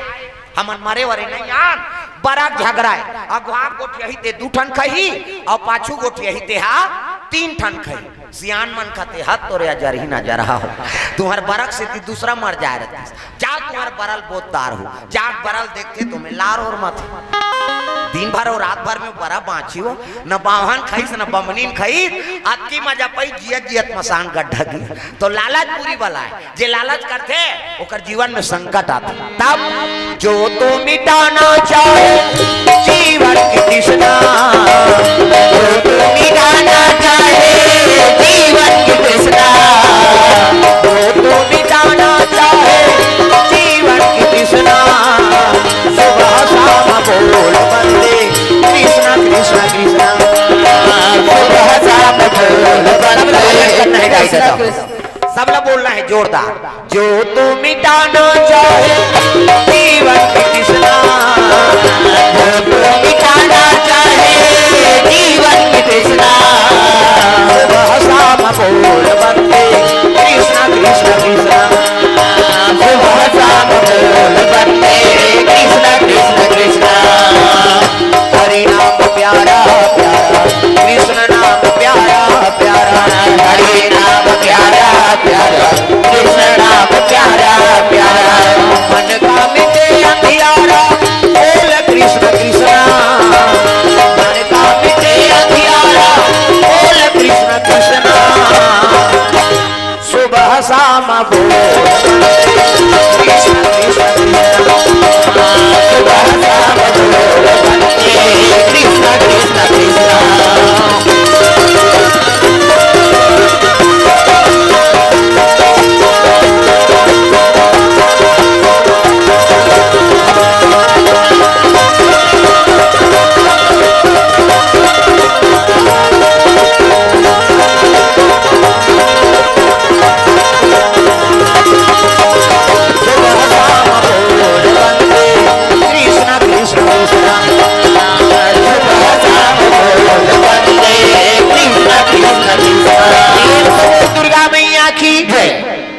हमन मरे वरे नहीं हन, बरक झगरा हे।" अगुवा गोठियाही ते दू ठन खही, अउ पाछू गोठियाही ते हा तीन ठन खही। सियान मन कथे, "हत तोरे अजरही न जरहा हो, तुंहर बरक सेती दूसरा मर जाए रहतिस। जा तुंहर बरल बोतदार हो, जा बरल देखथे तो में लार ओरमत हे।" दिन भर अउ रात भर में बरा बांची हो, न बांभन खईस, न बमनीन खईस, अतकी मजा पई जियत जियत मसान गड्ढा गिस। तो लालच बुरी बला हे, जे लालच करथे ओकर जीवन में संकट आथे। तब जो तो मिटाना चाहे जीवन की तृष्णा, जो तो